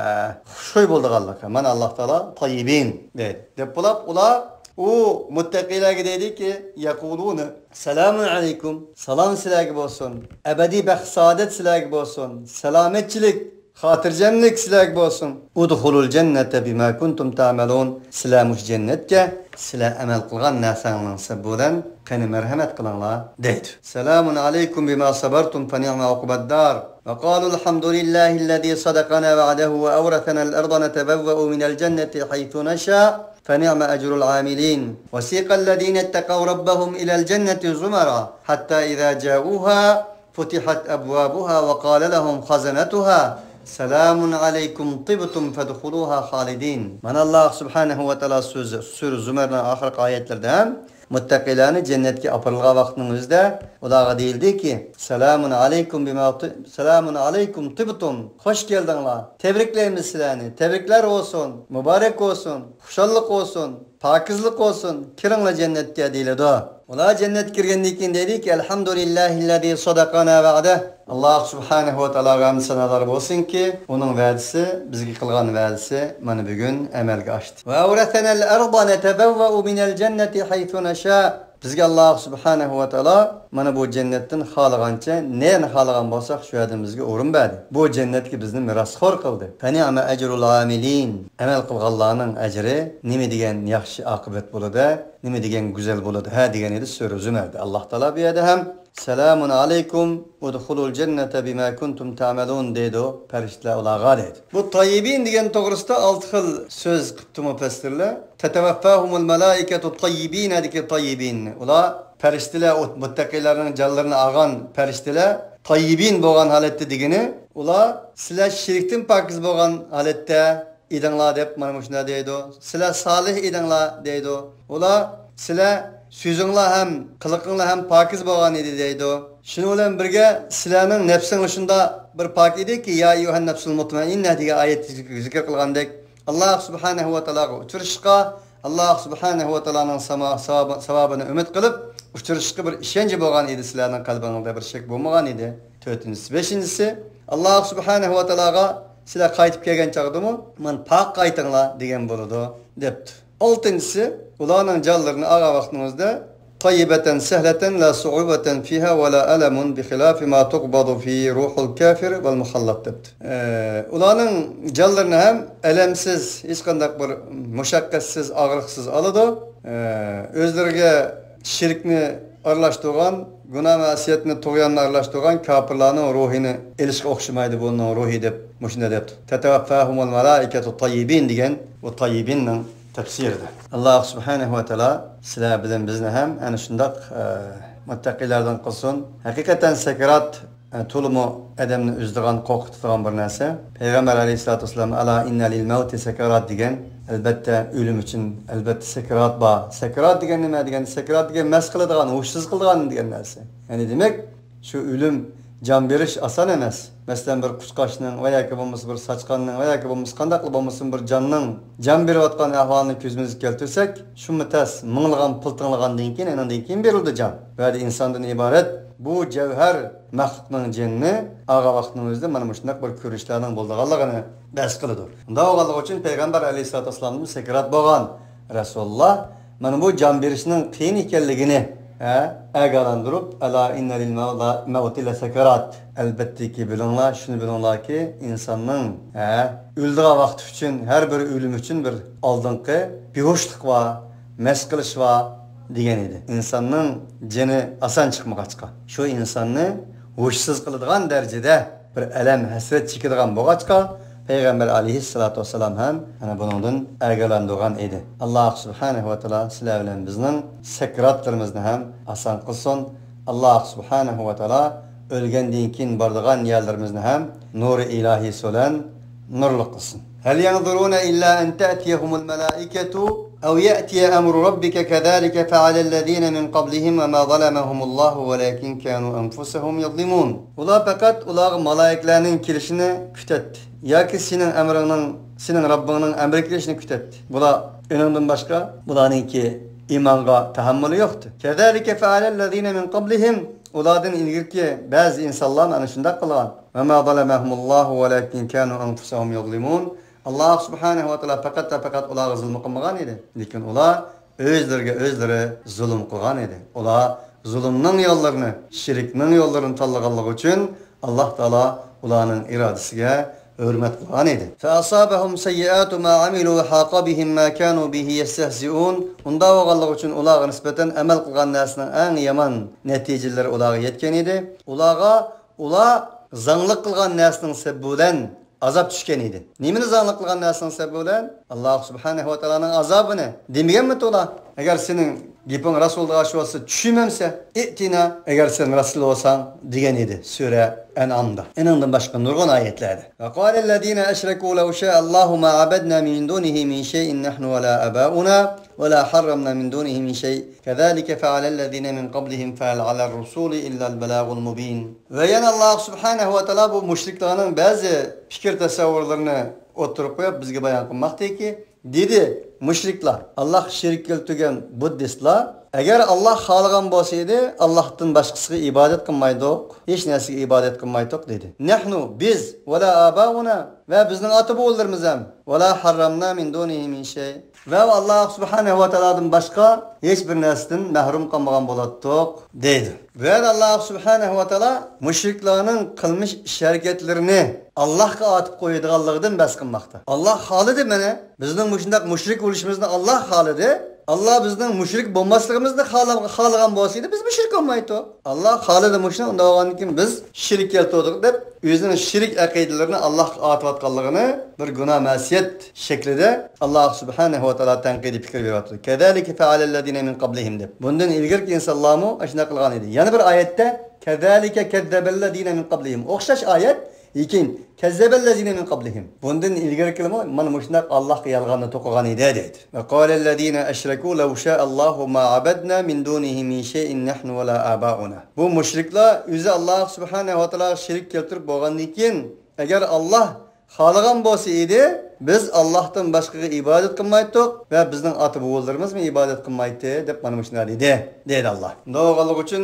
خۇشبۇي بولىدىغانلىقى. مانا ئاللاھ تائالا تاييىبىن دەيدۇ. دەپ بولاپ، ئۇلار ئۇ مۇتتەقىيلەرگە دەيدۇكى، يەقۇلۇنە سالامۇن ئەلەيكۇم، سالام سىلەرگە بولسۇن، ئەبەدىي بەخت سائادەت سىلەرگە بولسۇن، سالامەتچىلىك، خاتىرجەملىك سىلەرگە بولسۇن. ئۇدخۇلۇل جەننەتە بىما كۇنتۇم تەئمەلۇن. سىلەر مۇشۇ جەننەتكە سىلەر ئەمەل قىلغان نەرسەڭلارنىڭ سەۋەبى بىلەن قېنى مەرھەمەت قىلىڭلار دەيدۇ. سالامۇن ئەلەيكۇم بىما سەبەرتۇم فەنىئمە ئۇقبەددار. ۋە قالۇ ئەلھەمدۇلىللاھىللەزى سەدەقەنا ۋەئدەھۇ ۋە ئەۋرەسەنەل ئەرضە نەتەبەۋۋەئۇ مىنەل جەننەتى ھەيسۇ نەشاء فەنىئمە ئەجرۇل ئامىلىن. وسيق الذين اتقوا ربهم إلى الجنة زمرا حتى إذا جاءوها فتحت أبوابها وقال لهم خزنتها سلام عليكم طبتم فادخلوها خالدين. مانا ئاللاھ سۇبھانەھۇ ۋە تائالا سۆزى سۈرە زۇمەرنىڭ ئاخىرقى ئايەتلىرىدە ھەم مۇتتەقىيلەرنى جەننەتكە ئاپىرىلغان ۋاقىتنىڭ ئۆزىدە ئۇلارغا دېيىلدىكى، سالامۇن ئەلەيكۇم بىما، سالامۇن ئەلەيكۇم تىبتۇم، خوش كەلدىڭلار، تەبرىكلەيمىز سىلەرنى، تەبرىكلەر بولسۇن، مۇبارەك بولسۇن، خۇشاللىق بولسۇن، پاكىزلىق بولسۇن، كىرىڭلار جەننەتكە دېيىلىدۇ. ئۇلار جەننەتكە كىرگەندىن كېيىن دەيدۇكى، ئەلھەمدۇلىللاھىللەزى سەدەقەنا ۋەئدەھ. ئاللاھ سۇبھانەھۇ ۋە تائالاغا ھەمدۇ سانالار بولسۇنكى، ئۇنىڭ ۋەدىسى، بىزگە قىلغان ۋەدىسى مانا بۈگۈن ئەمەلگە ئاشتى. ۋە ئەۋرەسەنەل ئەرضە نەتەبەۋۋەئۇ مىنەل جەننەتى ھەيسۇ نەشاء. بىزگە ئاللاھ سۇبھانەھۇ ۋە تائالا مانا بۇ جەننەتتىن خالىغانچە، نەنى خالىغان بولساق، شۇ يەردىن بىزگە ئورۇن بەردى. بۇ جەننەتكە بىزنى مىراسخور قىلدى. فەنىئمە ئەجرۇل ئامىلىن. ئەمەل قىلغانلارنىڭ ئەجرى نېمە دېگەن ياخشى ئاقىۋەت بولىدۇ، نېمە دېگەن گۈزەل بولىدۇ، ھە، دېگەن ئىدى سۈرە زۇمەردە. ئاللاھ تائالا بۇ يەردە ھەم سالامۇن ئەلەيكۇم ئۇدخۇلۇل جەننەتە بىما كۇنتۇم تەئمەلۇن دەيدۇ، پەرىشتىلەر ئۇلارغا دەيدۇ. بۇ تاييىبىن دېگەن توغرىسىدا ئالتە خىل سۆز قىپتۇ مۇپەسسىرلەر. تەتەۋەففاھۇمۇل مەلائىكەتۇ تاييىبىن، نەدىكى تاييىبىن. ئۇلار پەرىشتىلەر، ئۇ مۇتتەقىيلەرنىڭ جانلىرىنى ئالغان پەرىشتىلەر تاييىبىن بولغان ھالەتتە دېگىنى، ئۇلار سىلەر شىركتىن پاكىز بولغان ھالەتتە ئىدىڭلار دەپ مانا مۇشۇنداق دەيدۇ. سىلەر سالىھ ئىدىڭلار دەيدۇ. ئۇلار سىلەر سۆزۈڭلار ھەم قىلىقىڭلار ھەم پاكىز بولغان ئىدى دەيدۇ. شۇنىڭ بىلەن بىرگە سىلەرنىڭ نەپسىڭلار شۇنداق بىر پاك ئىدىكى، يا ئەييۇھەن نەپسۇل مۇتمەئىننە دېگەن ئايەت زىكىر قىلغاندەك، ئاللاھ سۇبھانەھۇ ۋە تائالاغا ئۇچرىشىشقا، ئاللاھ سۇبھانەھۇ ۋە تائالانىڭ ساما-، ساۋابى-، ساۋابىنى ئۈمىد قىلىپ ئۇچرىشىشقا بىر ئىشەنچ بولغان ئىدى، سىلەرنىڭ قەلبىڭلاردا بىر شەك بولمىغان ئىدى. تۆتىنچىسى، بەشىنچىسى، ئاللاھ سۇبھانەھۇ ۋە تائالاغا سىلەر قايتىپ كەلگەن چاغدىمۇ مانا پاك قايتىڭلار دېگەن بولىدۇ دەپتۇ. ئالتىنچىسى، ئۇلارنىڭ جانلىرىنى ئالغان ۋاقتىڭىزدا، تاييىبەتەن سەھلەتەن لا سۇئۇبەتەن فىھا ۋە لا ئەلەمۇن بىخىلافى ما تۇقبەزۇ فىھى روھۇل كافىر ۋەل مۇخەللەت دەپتۇ. ئە، ئۇلارنىڭ جانلىرىنى ھەم ئەلەمسىز، ھېچقانداق بىر مۇشەققەتسىز، ئاغرىقسىز ئالىدۇ. ئە، ئۆزلىرىگە شىركنى ئارىلاشتۇرغان، گۇناھ مەسىيەتنى، تۇغياننى ئارىلاشتۇرغان كاپىرلارنىڭ روھىنى ئېلىشقا ئوخشىمايدۇ بۇنىڭ روھى دەپ مۇشۇنداق دەپتۇ. تەتەۋەففاھۇمۇل مەلائىكەتۇ تاييىبىن دېگەن بۇ تاييىبىننىڭ تەپسىرىدە. ئاللاھ سۇبھانەھۇ ۋە تائالا سىلەر بىلەن بىزنى ھەم ئەنە شۇنداق، ئە، مۇتتەقىيلەردىن قىلسۇن. ھەقىقەتەن سەكرات، ئە، تولىمۇ ئادەمنى ئۈزىدىغان، قورقۇتىدىغان بىر نەرسە. پەيغەمبەر ئەلەيھىسسالاتۇ ۋەسسالام، «ئەلا ئىننە لىل مەۋتى سەكرات» دېگەن. ئەلبەتتە، ئۆلۈم ئۈچۈن، ئەلبەتتە، سەكرات بار. سەكرات دېگەن نېمە دېگەن؟ سەكرات دېگەن مەس قىلىدىغان، ھوشسىز قىلىدىغان دېگەن نەرسە. يەنى دېمەك، شۇ ئۆلۈم، جان بېرىش ئاسان ئەمەس. مەسىلەن، بىر قۇشقاچنىڭ ۋە ياكى بولمىسا بىر ساچقاننىڭ ۋە ياكى بولمىسا قانداقلا بولمىسۇن بىر جاننىڭ جان بېرىۋاتقان ئەھۋالىنى كۆزىمىزگە كەلتۈرسەك، شۇمۇ تەس، مىڭلىغان، پىلتىڭلىغاندىن كېيىن، ئېنىڭدىن كېيىن بېرىلىدۇ جان. بۇ يەردە ئىنساندىن ئىبارەت بۇ جەۋھەر مەخلۇقنىڭ جېنىنى ئالغان ۋاقىتنىڭ ئۆزىدە مانا مۇشۇنداق بىر كۆرۈنۈشلەرنىڭ بولىدىغانلىقىنى بەس قىلىدۇ. ئۇنداق بولغانلىقى ئۈچۈن پەيغەمبەر ئەلەيھىسسالاتۇ ۋەسسالامدىمۇ سەكرات بولغان. رەسۇلۇللاھ مانا بۇ جان بېرىشنىڭ قىيىن ئىكەنلىكىنى، ھە، ئاگاھلاندۇرۇپ، «ئەلا ئىننە لىل مەۋلا-، مەۋتى لەسەكرات». ئەلبەتتىكى، بىلىڭلار، شۇنى بىلىڭلاركى، ئىنساننىڭ، ھە، ئۆلىدىغان ۋاقتى ئۈچۈن، ھەر بىر ئۆلۈم ئۈچۈن بىر ئالدىنقى بىھوشلۇق بار، مەس قىلىش بار دېگەن ئىدى. ئىنساننىڭ جېنى ئاسان چىقمىغاچقا، شۇ ئىنساننى ھوشسىز قىلىدىغان دەرىجىدە بىر ئەلەم، ھەسرەت چېكىدىغان بولغاچقا، پەيغەمبەر ئەلەيھىسسالاتۇ ۋەسسالام ھەم مانا بۇنىڭدىن ئاگاھلاندۇرغان ئىدى. ئاللاھ سۇبھانەھۇ ۋە تائالا سىلەر بىلەن بىزنىڭ سەكراتلىرىمىزنى ھەم ئاسان قىلسۇن. ئاللاھ سۇبھانەھۇ ۋە تائالا ئۆلگەندىن كېيىن بارىدىغان يەرلىرىمىزنى ھەم نۇرى ئىلاھىسى بىلەن نۇرلۇق قىلسۇن. هل ينظرون إلا أن تأتيهم الملائكة أو يأتي أمر ربك كذلك فعل الذين من قبلهم وما ظلمهم الله ولكن كانوا أنفسهم يظلمون. ئۇلار پەقەت ئۇلارغا مالائىكىلەرنىڭ كېلىشىنى كۈتەتتى ياكى سېنىڭ ئەمرىڭنىڭ، سېنىڭ رەببىڭنىڭ ئەمرى كېلىشىنى كۈتەتتى. بۇلار ئۇنىڭدىن باشقا، بۇلارنىڭكى ئىمانغا تەھەممۇلى يوقتى. كذلك فعل الذين من قبلهم، ئۇلاردىن ئىلگىرىكى بەزى ئىنسانلار ئەنە شۇنداق قىلغان. وما ظلمهم الله ولكن كانوا أنفسهم يظلمون. ئاللاھ سۇبھانەھۇ ۋە تائالا پەقەت ۋە پەقەت ئۇلارغا زۇلۇم قىلمىغان ئىدى. لېكىن ئۇلار ئۆزلىرىگە ئۆزلىرى زۇلۇم قىلغان ئىدى. ئۇلار زۇلۇمنىڭ يوللىرىنى، شىركنىڭ يوللىرىنى تاللىغانلىقى ئۈچۈن ئاللاھ تائالا ئۇلارنىڭ ئىرادىسىگە ھۆرمەت قىلغان ئىدى. فأصابهم سيئات ما عملوا وحاق بهم ما كانوا به يستهزئون. ئۇنداق بولغانلىقى ئۈچۈن ئۇلارغا نىسبەتەن ئەمەل قىلغان نەرسىنىڭ ئەڭ يامان نەتىجىلىرى ئۇلارغا يەتكەن ئىدى. ئۇلارغا، ئۇلار زاڭلىق قىلغان نەرسىنىڭ سەۋەبى بىلەن ئازاب چۈشكەن ئىدى. نېمىنى زاڭلىق قىلغان نەرسىنىڭ سەۋەبى بىلەن؟ ئاللاھ سۇبھانەھۇ ۋە تائالانىڭ ئازابىنى. دېمىگەنمىدى ئۇلار؟ ئەگەر سېنىڭ گېپىڭ راست يولدا ئاشىۋاتسا، چۈشۈرمەمسە، ئىئتىنا، ئەگەر سەن راستلا بولساڭ، دېگەن ئىدى سۈرە ئەنئامدا. ئېنىڭدىن باشقا نۇرغۇن ئايەتلەردە. وقال الذين أشركوا لو شاء الله ما عبدنا من دونه من شيء نحن ولا آباؤنا ولا حرمنا من دونه من شيء كذلك فعل الذين من قبلهم فهل على الرسول إلا البلاغ المبين. ۋە يەنە ئاللاھ سۇبھانەھۇ ۋە تائالا بۇ مۇشرىكلارنىڭ بەزى پىكىر تەسەۋۋۇرلىرىنى ئوتتۇرىغا قويۇپ، بىزگە بايان قىلماقتىكى، دېدى مۇشرىكلار، ئاللاھقا شېرىك كەلتۈرگەن بۇددىستلار، ئەگەر ئاللاھ خالىغان بولسا ئىدى، ئاللاھتىن باشقىسىغا ئىبادەت قىلمايدۇق، ھېچ نەرسىگە ئىبادەت قىلمايدۇق، دېدى. نەھنۇ، بىز، ۋەلا ئاباؤنا، ۋە بىزنىڭ ئاتا بوۋىلىرىمىز ھەم، ۋەلا ھەررەمنا مىن دۇنىھى مىن شەي، ۋە ئاللاھ سۇبھانەھۇ ۋە تائالادىن باشقا ھېچ بىر نەرسىدىن مەھرۇم قالمىغان بولاتتۇق، دەيدۇ. بۇ يەردە ئاللاھ سۇبھانەھۇ ۋە تائالا مۇشرىكلارنىڭ قىلمىش ئىش ھەرىكەتلىرىنى ئاللاھقا ئاتىپ قويىدىغانلىقىدىن بەھس قىلماقتا. ئاللاھ خالىدى مانا، بىزنىڭ مۇشۇنداق مۇشرىك بولۇشىمىزنى ئاللاھ خالىدى. ئاللاھ بىزنىڭ مۇشرىك بولماسلىقىمىزنى خالا-، خالىغان بولسا ئىدى، بىز مۇشرىك بولمايتتۇق. ئاللاھ خالىدى مۇشۇنى، ئۇنداق بولغاندىن كېيىن بىز شىرك كەلتۈردۇق دەپ، ئۆزىنىڭ شىرك ئەقىدىلىرىنى ئاللاھقا ئاتىۋاتقانلىقىنى بىر گۇناھ مەسىيەت شەكلىدە ئاللاھ سۇبھانەھۇ ۋە تائالا تەنقىدىي پىكىر بېرىۋاتىدۇ. كذلك فعل الذين من قبلهم دەپ. بۇندىن ئىلگىرىكى ئىنسانلارمۇ ئاشۇنداق قىلغان ئىدى. يەنە بىر ئايەتتە كذلك كذب الذين من قبلهم. ئوخشاش ئايەت، لېكىن كذب الذين من قبلهم. بۇندىن ئىلگىرىكىلىمۇ مانا مۇشۇنداق ئاللاھقا يالغاننى توقۇغان ئىدى، دەيدۇ. وقال الذين أشركوا لو شاء الله ما عبدنا من دونه من شيء نحن ولا آباؤنا. بۇ مۇشرىكلار ئۆزى ئاللاھ سۇبھانەھۇ ۋە تائالاغا شېرىك كەلتۈرۈپ بولغاندىن كېيىن، ئەگەر ئاللاھ خالىغان بولسا ئىدى، بىز ئاللاھتىن باشقىغا ئىبادەت قىلمايتتۇق ۋە بىزنىڭ ئاتا بوۋىلىرىمىزمۇ ئىبادەت قىلمايتتى، دەپ مانا مۇشۇنداق دېدى، دەيدۇ ئاللاھ. بۇنداق بولغانلىقى ئۈچۈن،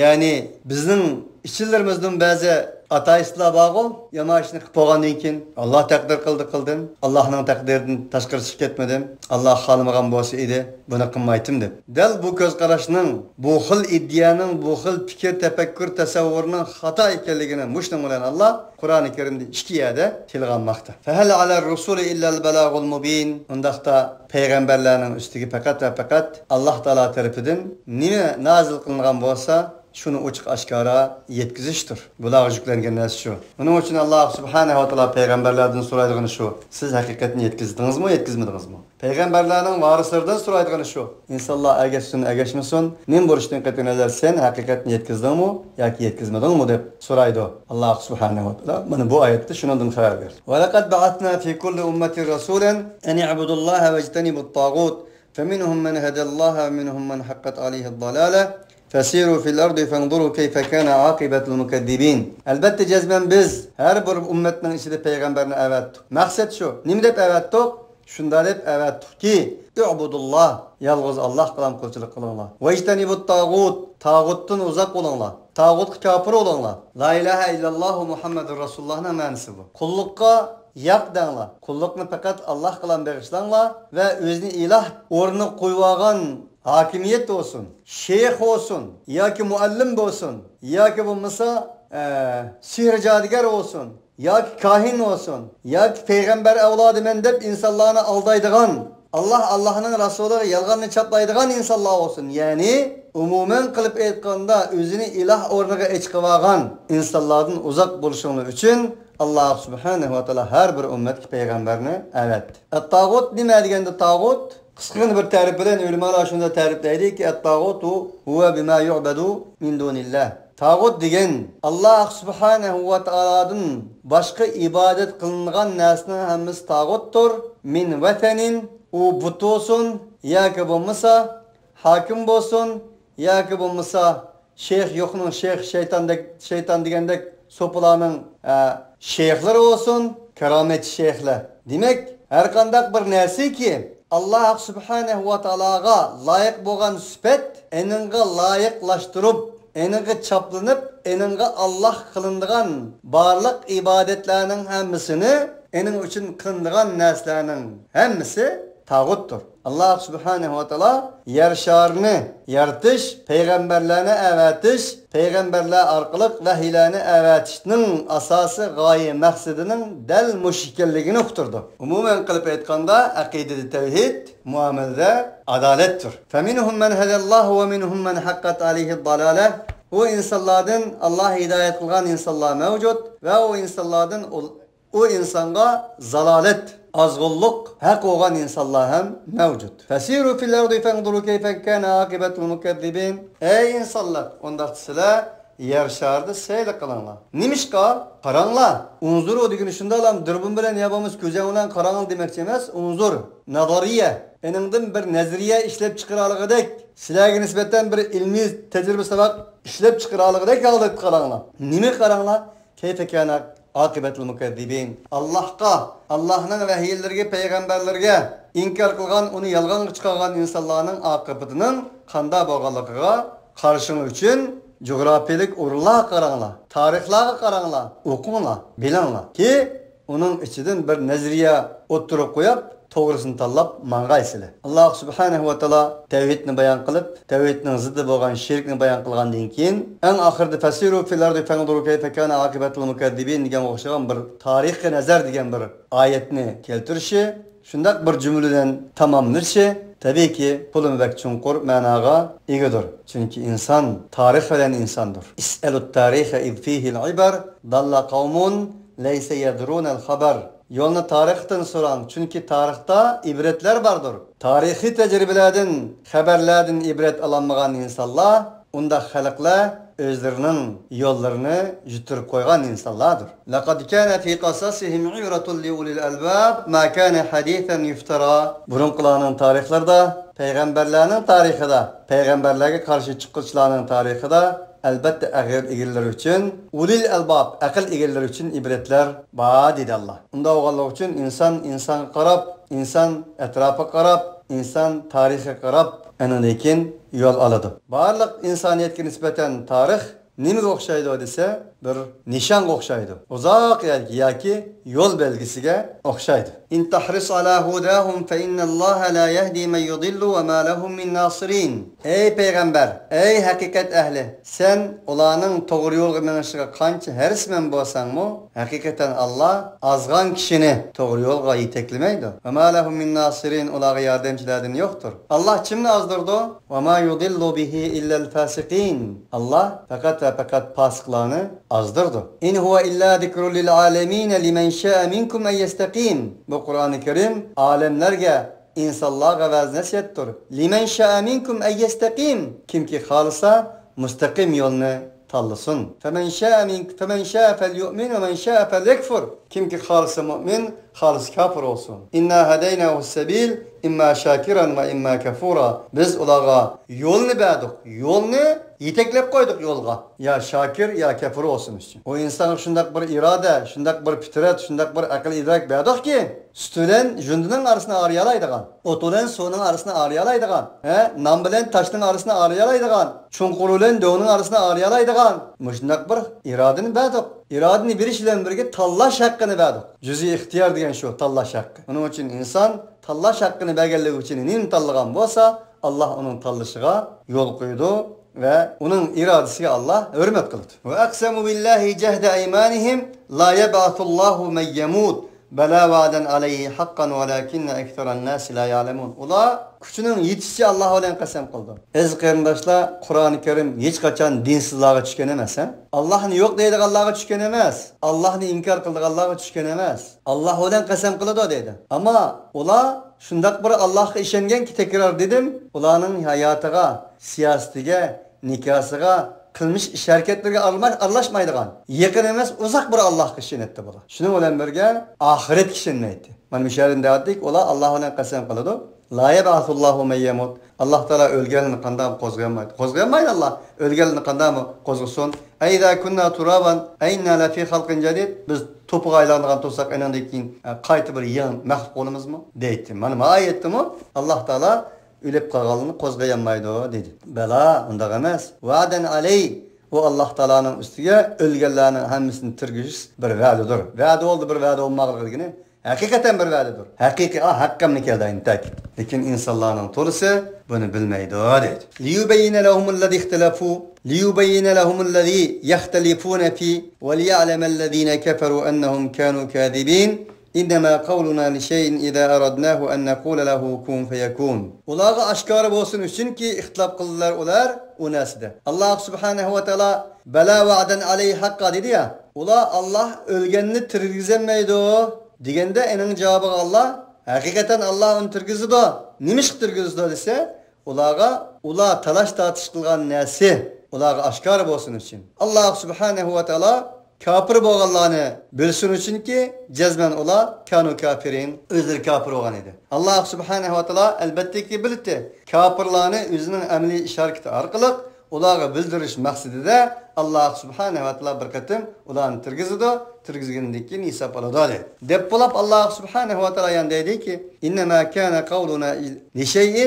يەنى بىزنىڭ ئىچىلىرىمىزدىن بەزى ئاتېئىستلار بارغۇ، يامان ئىشنى قىلىپ بولغاندىن كېيىن، ئاللاھ تەقدىر قىلدى قىلدىم، ئاللاھنىڭ تەقدىرىدىن تاشقىرى چىقىپ كەتمىدىم، ئاللاھ خالىمىغان بولسا ئىدى، بۇنى قىلمايتتىم دەپ. دەل بۇ كۆز قاراشنىڭ، بۇ خىل ئىدىيەنىڭ، بۇ خىل پىكىر، تەپەككۇر، تەسەۋۋۇرنىڭ خاتا ئىكەنلىكىنى مۇشۇنىڭ بىلەن ئاللاھ قۇرئانى كەرىمدە ئىككى يەردە تىلغا ئالماقتا. فهل على الرسول إلا البلاغ المبين. ئۇنداقتا پەيغەمبەرلەرنىڭ ئۈستىگە پەقەت ۋە پەقەت ئاللاھ تائالا تەرىپىدىن نېمە نازىل قىلىنغان بولسا، شۇنى ئوچۇق ئاشكارا يەتكۈزۈشتۇر. بۇلارغا يۈكلەنگەن نەرسە شۇ. ئۇنىڭ ئۈچۈن ئاللاھ سۇبھانەھۇ ۋە تائالا پەيغەمبەرلەردىن سورايدىغىنى شۇ، سىز ھەقىقەتنى يەتكۈزدىڭىزمۇ، يەتكۈزمىدىڭىزمۇ؟ پەيغەمبەرلەرنىڭ ۋارىسلىرىدىن سورايدىغىنى شۇ، ئىنسانلار ئەگەشسۇن، ئەگەشمىسۇن، نېمە بولۇشىدىن قەتئىينەزەر، سەن ھەقىقەتنى يەتكۈزدۈڭمۇ ياكى يەتكۈزمىدىڭمۇ دەپ سورايدۇ. ئاللاھ سۇبھانەھۇ ۋە تائالا مانا بۇ ئايەتتە شۇنىڭدىن خەۋەر بېرىدۇ. ولقد بعثنا في كل أمة رسولا أن اعبدوا الله واجتنبوا الطاغوت فمنهم من هدى الله ومنهم من حقت عليه الضلالة فسيروا في الأرض فانظروا كيف كان عاقبة المكذبين. ئەلۋەتتە جەزمەن بىز ھەر بىر ئۈممەتنىڭ ئىچىدە پەيغەمبەرنى ئەۋەتتۇق. مەقسەت شۇ. نېمە دەپ ئەۋەتتۇق؟ شۇنداق دەپ ئەۋەتتۇقكى، ئۇبۇدۇللا، يالغۇز ئاللاھقىلا قۇلچىلىق قىلىڭلار. ۋەجتەنىبۇت تاغۇت، تاغۇتتىن ئۇزاق بولۇڭلار. تاغۇتقا كاپىر بولۇڭلار. لا ئىلاھە ئىللاللاھۇ مۇھەممەدۇر رەسۇلۇللاھنىڭ مەنىسى بۇ. قۇللۇققا ياق دەڭلار. قۇللۇقنى پەقەت ئاللاھقىلا بېغىشلاڭلار ۋە ئۆزىنى ئىلاھ ئورنىغا قويۇۋالغان ھاكىمىيەت بولسۇن، شەيخ بولسۇن ياكى مۇئەللىم بولسۇن ياكى بولمىسا، ئە، سېھىر جادۇگەر بولسۇن، ياكى كاھىن بولسۇن، ياكى پەيغەمبەر ئەۋلادىمەن دەپ ئىنسانلارنى ئالدايدىغان، ئاللاھ، ئاللاھنىڭ رەسۇلىغا يالغاننى چاپلايدىغان ئىنسانلار بولسۇن. يەنى، ئومۇمەن قىلىپ ئېيتقاندا، ئۆزىنى ئىلاھ ئورنىغا ئېچىقىۋالغان ئىنسانلاردىن ئۇزاق بولۇشۇڭلار ئۈچۈن، ئاللاھ سۇبھانەھۇ ۋە تائالا ھەر بىر ئۈممەتكە پەيغەمبەرنى ئەۋەتتى. ئەت-تاغۇت نېمە دېگەندە تاغۇت؟ قىسقىغىنە بىر تەرىپ بىلەن ئۆلىمالار شۇنداق تەرىپلەيدىكى، ئەت-تاغۇتۇ ھۇۋە بىما يۇئبەدۇ مىن دۇنىللاھ. تاغۇت دېگەن ئاللاھ سۇبھانەھۇ ۋە تائالادىن باشقا ئىبادەت قىلىنغان نەرسىنىڭ ھەممىسى تاغۇتتۇر. مىن ۋەسەنىن، ئۇ بۇت بولسۇن ياكى بولمىسا ھاكىم بولسۇن ياكى بولمىسا شەيخ، يوقنىڭ شەيخ، شەيتاندەك، شەيتان دېگەندەك سوپىلارنىڭ، ئە، شەيخلىرى بولسۇن، كارامەتچى شەيخلەر. دېمەك، ھەرقانداق بىر نەرسىكى ئاللاھ سۇبھانەھۇ ۋە تائالاغا لايىق بولغان سۈپەت، ئېنىڭغا لايىقلاشتۇرۇپ، ئېنىڭغا چاپلىنىپ، ئېنىڭغا ئاللاھ قىلىنىدىغان بارلىق ئىبادەتلەرنىڭ ھەممىسىنى، ئېنىڭ ئۈچۈن قىلىنىدىغان نەرسىلەرنىڭ ھەممىسى تاغۇتتۇر. ئاللاھ سۇبھانەھۇ ۋە تائالا يەر شارىنى يارىتىش، پەيغەمبەرلەرنى ئەۋەتىش، پەيغەمبەرلەر ئارقىلىق ۋەھىيلەرنى ئەۋەتىشنىڭ ئاساسىي غايە مەقسىتىنىڭ دەل مۇشۇ ئىكەنلىكىنى ئۇقتۇرىدۇ. ئومۇمەن قىلىپ ئېيتقاندا، ئەقىدىدە تەۋھىد، مۇئامىلىدە ئادالەتتۇر. فَمِنْهُمْ مَنْ هَدَى اللَّهُ وَمِنْهُمْ مَنْ حَقَّتْ عَلَيْهِ الضَّلَالَةُ. ئۇ ئىنسانلاردىن ئاللاھ ھىدايەت قىلغان ئىنسانلار مەۋجۇت ۋە ئۇ ئىنسانلاردىن ئۇ ئۇ ئىنسانغا زالالەت، ئازغۇنلۇق ھەق بولغان ئىنسانلار ھەم مەۋجۇت. فَسِيرُوا فِي الْأَرْضِ فَانْظُرُوا كَيْفَ كَانَ عَاقِبَةُ الْمُكَذِّبِينَ. ئەي ئىنسانلار، ئۇنداقتا سىلەر يەر شارىدا سەيلە قىلىڭلار. نېمىشقا؟ قاراڭلار. ئۇنزۇرۇ دېگىنى شۇنداقلا دۇربۇن بىلەن يا بولمىسا كۆزەڭ بىلەن قاراڭ دېمەكچى ئەمەس. ئۇنزۇر، نەزەرىيە. ئېنىڭدىن بىر نەزەرىيە ئىشلەپ چىقىرالىغۇدەك، سىلەرگە نىسبەتەن بىر ئىلمىي تەجرىبە ساۋاق ئىشلەپ چىقىرالىغۇدەك ھالەتتە قاراڭلار. نېمىگە قاراڭلار؟ كەيفە كانە ئاقىبەتۇل مۇكەززىبىن. ئاللاھقا، ئاللاھنىڭ ۋەھىيلىرىگە، پەيغەمبەرلىرىگە ئىنكار قىلغان، ئۇنى يالغانغا چىقارغان ئىنسانلارنىڭ ئاقىۋىتىنىڭ قانداق بولغانلىقىغا قارىشىڭلار ئۈچۈن جۇغراپىيەلىك ئورۇنلارغا قاراڭلار، تارىخلارغا قاراڭلار، ئوقۇڭلار، بىلىڭلار. كى، ئۇنىڭ ئىچىدىن بىر نەزەرىيە ئوتتۇرىغا قويۇپ، توغرىسىنى تاللاپ ماڭغايسىلەر. ئاللاھ سۇبھانەھۇ ۋە تائالا تەۋھىدنى بايان قىلىپ، تەۋھىدنىڭ زىدى بولغان شىركنى بايان قىلغاندىن كېيىن، ئەڭ ئاخىرىدا فَسِيرُوا فِي الْأَرْضِ فَانْظُرُوا كَيْفَ كَانَ عَاقِبَةُ الْمُكَذِّبِينَ دېگەن ئوخشىغان بىر تارىخقا نەزەر دېگەن بىر ئايەتنى كەلتۈرۈشى، شۇنداق بىر جۈملىدىن تاماملىشى، تەبىئىيكى، تولىمۇ بەك چوڭقۇر مەناغا ئىگىدۇر. چۈنكى ئىنسان تارىخ بىلەن ئىنساندۇر. اسألوا التاريخ إذ فيه العبر ضل قوم ليس يدرون الخبر. يولنى تارىختىن سوراڭ، چۈنكى تارىختا ئىبرەتلەر باردۇر. تارىخىي تەجرىبىلەردىن، خەۋەرلەردىن ئىبرەت ئالالمىغان ئىنسانلار ئۇنداق خەلقلەر ئۆزلىرىنىڭ يوللىرىنى يىتتۈرۈپ قويغان ئىنسانلاردۇر. لَقَدْ كَانَ فِي قَصَصِهِمْ عِبْرَةٌ لِأُولِي الْأَلْبَابِ مَا كَانَ حَدِيثًا يُفْتَرَى. بۇرۇنقىلارنىڭ تارىخلىرىدا، پەيغەمبەرلەرنىڭ تارىخىدا، پەيغەمبەرلەرگە قارشى چىققۇچىلارنىڭ تارىخىدا ئەلۋەتتە ئەقىل ئىگىلىرى ئۈچۈن، ئۇلىل ئەلباب، ئەقىل ئىگىلىرى ئۈچۈن ئىبرەتلەر بار، دېدى ئاللا. ئۇنداق بولغانلىقى ئۈچۈن ئىنسان ئىنسانغا قاراپ، ئىنسان ئەتراپىغا قاراپ، ئىنسان تارىخىغا قاراپ، ئاندىن كېيىن يول ئالىدۇ. بارلىق ئىنسانىيەتكە نىسبەتەن تارىخ نېمىگە ئوخشايدۇ دېسە، بىر نىشانغا ئوخشايدۇ. ئۇزاق يەرگە ياكى يول بەلگىسىگە ئوخشايدۇ. إن تحرص على هداهم فإن الله لا يهدي من يضل وما لهم من ناصرين. ئەي پەيغەمبەر، ئەي ھەقىقەت ئەھلى، سەن ئۇلارنىڭ توغرا يولغا مېڭىشىغا قانچە ھەرىسمەن بولساڭمۇ، ھەقىقەتەن ئاللا ئازغان كىشىنى توغرا يولغا يېتەكلىمەيدۇ. وما لهم من ناصرين، ئۇلارغا ياردەمچىلەردىن يوقتۇر. ئاللا كىمنى ئازدۇرىدۇ؟ وما يضل به إلا الفاسقين. ئاللا پەقەت ۋە پەقەت پاسىقلارنى ئازدۇرىدۇ. إن هو إلا ذكر للعالمين لمن شاء منكم أن يستقيم. بۇ قۇرئانى كەرىم ئالەملەرگە، ئىنسانلارغا ۋەز نەسىھەتتۇر. لمن شاء منكم أن يستقيم. كىمكى خالىسا مۇستەقىم يولنى تاللىسۇن. فمن شاء من، فمن شاء فليؤمن ومن شاء فليكفر. كىمكى خالىسا مۇئمىن، خالىسا كاپىر بولسۇن. إنا هديناه السبيل إما شاكرا وإما كفورا. بىز ئۇلارغا يولنى بەردۇق، يولنى يېتەكلەپ قويدۇق يولغا. يا شاكىر، يا كەپۇر بولسۇن ئۈچۈن. ئۇ ئىنسانغا شۇنداق بىر ئىرادە، شۇنداق بىر پىترەت، شۇنداق بىر ئەقىل ئىدراك بەردۇقكى، سۈت بىلەن ژۇندىنىڭ ئارىسىنى ئايرىيالايدىغان، ئوت بىلەن سۇنىڭ ئارىسىنى ئايرىيالايدىغان، ھە، نان بىلەن تاشنىڭ ئارىسىنى ئايرىيالايدىغان، چوڭقۇر بىلەن دۆڭنىڭ ئارىسىنى ئايرىيالايدىغان مۇشۇنداق بىر ئىرادىنى بەردۇق. ئىرادىنى بېرىش بىلەن بىرگە تاللاش ھەققىنى بەردۇق. جۈزئىي ئىختىيار دېگەن شۇ، تاللاش ھەققى. ئۇنىڭ ئۈچۈن ئىنسان تاللاش ھەققىنى بەرگەنلىكى ئۈچۈن نېمىنى تاللىغان بولسا، ئاللا ئۇنىڭ تاللىشىغا يول قويىدۇ ۋە ئۇنىڭ ئىرادىسىگە ئاللا ھۆرمەت قىلىدۇ. وأقسموا بالله جهد أيمانهم لا يبعث الله من يموت بلى وعدا عليه حقا ولكن أكثر الناس لا يعلمون. ئۇلار كۈچىنىڭ يېتىشىچە ئاللا بىلەن قەسەم قىلىدۇ. ئەزىز قېرىنداشلار، قۇرئانى كەرىم ھېچقاچان دىنسىزلارغا چۈشكەن ئەمەس، ھە؟ ئاللانى يوق دەيدىغانلارغا چۈشكەن ئەمەس، ئاللانى ئىنكار قىلىدىغانلارغا چۈشكەن ئەمەس. ئاللا بىلەن قەسەم قىلىدۇ دەيدۇ. ئەمما ئۇلار شۇنداق بىر ئاللاغا ئىشەنگەنكى، تەكرار دېدىم، ئۇلارنىڭ ھاياتىغا، سىياسىتىگە، نىكاسىغا، قىلمىش ئىش ھەرىكەتلىرىگە ئارىلىماس-، ئارىلاشمايدىغان، يېقىن ئەمەس، ئۇزاق بىر ئاللاھقا ئىشىنەتتى بۇلار. شۇنىڭ بىلەن بىرگە ئاخىرەتكە ئىشەنمەيتتى. مانا مۇشۇ يەردىن دەۋاتتىكى، ئۇلار ئاللاھ بىلەن قەسەم قىلىدۇ. لا يبعث الله من يموت. ئاللاھ تائالا ئۆلگەنلەرنى قانداقمۇ قوزغىيالمايدۇ؟ قوزغىيالمايدۇ ئاللاھ. ئۆلگەنلەرنى قانداقمۇ قوزغىسۇن؟ أإذا كنا ترابا أإنا لفي خلق جديد. بىز توپىغا ئايلانغان تۇرساق، ئېنىڭدىن كېيىن، ئە، قايتا بىر يېڭى مەخلۇق بولىمىزمۇ؟ دەيتتى. مانا، ما ئايەتتىمۇ ئاللاھ تائالا ئۆلۈپ قالغانلارنى قوزغىيالمايدۇ، دېدى. بەلا، ئۇنداق ئەمەس. ۋەئدەن ئەلەي. ئۇ ئاللاھ تائالانىڭ ئۈستىگە ئۆلگەنلەرنىڭ ھەممىسىنى تىرگۈزۈش بىر ۋەدىدۇر. ۋەدە بولدى، بىر ۋەدە بولماقلىقى دېگىنى ھەقىقەتەن بىر ۋەدىدۇر. ھەقىقىي، ئا، ھەققەمنى كەلدى ئەينى تەك. لېكىن ئىنسانلارنىڭ تولىسى بۇنى بىلمەيدۇ، دەيدۇ. ليبين لهم الذي اختلفوا، ليبين لهم الذي يختلفون فيه، وليعلم الذين كفروا أنهم كانوا كاذبين. إنما قولنا لشيء إذا أردناه أن نقول له كن فيكون. ئۇلارغا ئاشكارا بولسۇن ئۈچۈنكى، ئىختىلاپ قىلدىلار ئۇلار ئۇ نەرسىدە. ئاللاھ سۇبھانەھۇ ۋە تائالا بەلا ۋەئدەن ئەلەي ھەققا دېدى يا. ئۇلار ئاللاھ ئۆلگەننى تىرگۈزەلمەيدۇ دېگەندە، ئېنىڭ جاۋابىغا ئاللاھ، ھەقىقەتەن ئاللاھ ئۇنى تىرگۈزىدۇ. نېمىشقا تىرگۈزىدۇ دېسە، ئۇلارغا، ئۇلار تالاش-تارتىش قىلغان نەرسە ئۇلارغا ئاشكارا بولسۇن ئۈچۈن. ئاللاھ سۇبھانەھۇ ۋە تائالا كاپىر بولغانلارنى بىلسۇن ئۈچۈنكى، جەزمەن ئۇلار كانۇ كافىرىن، ئۆزلىرى كاپىر بولغان ئىدى. ئاللاھ سۇبھانەھۇ ۋە تائالا ئەلبەتتىكى بىلدى، كاپىرلارنى ئۆزىنىڭ ئەمەلىي ئىش ھەرىكىتى ئارقىلىق ئۇلارغا بىلدۈرۈش مەقسىتىدە ئاللاھ سۇبھانەھۇ ۋە تائالا بىر قېتىم ئۇلارنى تىرگۈزىدۇ، تىرگۈزگەندىن كېيىن ھېساب ئالىدۇ، دەيدۇ. دەپ بولاپ، ئاللاھ سۇبھانەھۇ ۋە تائالا يەنە دەيدىكى، إنما كان قولنا لشيء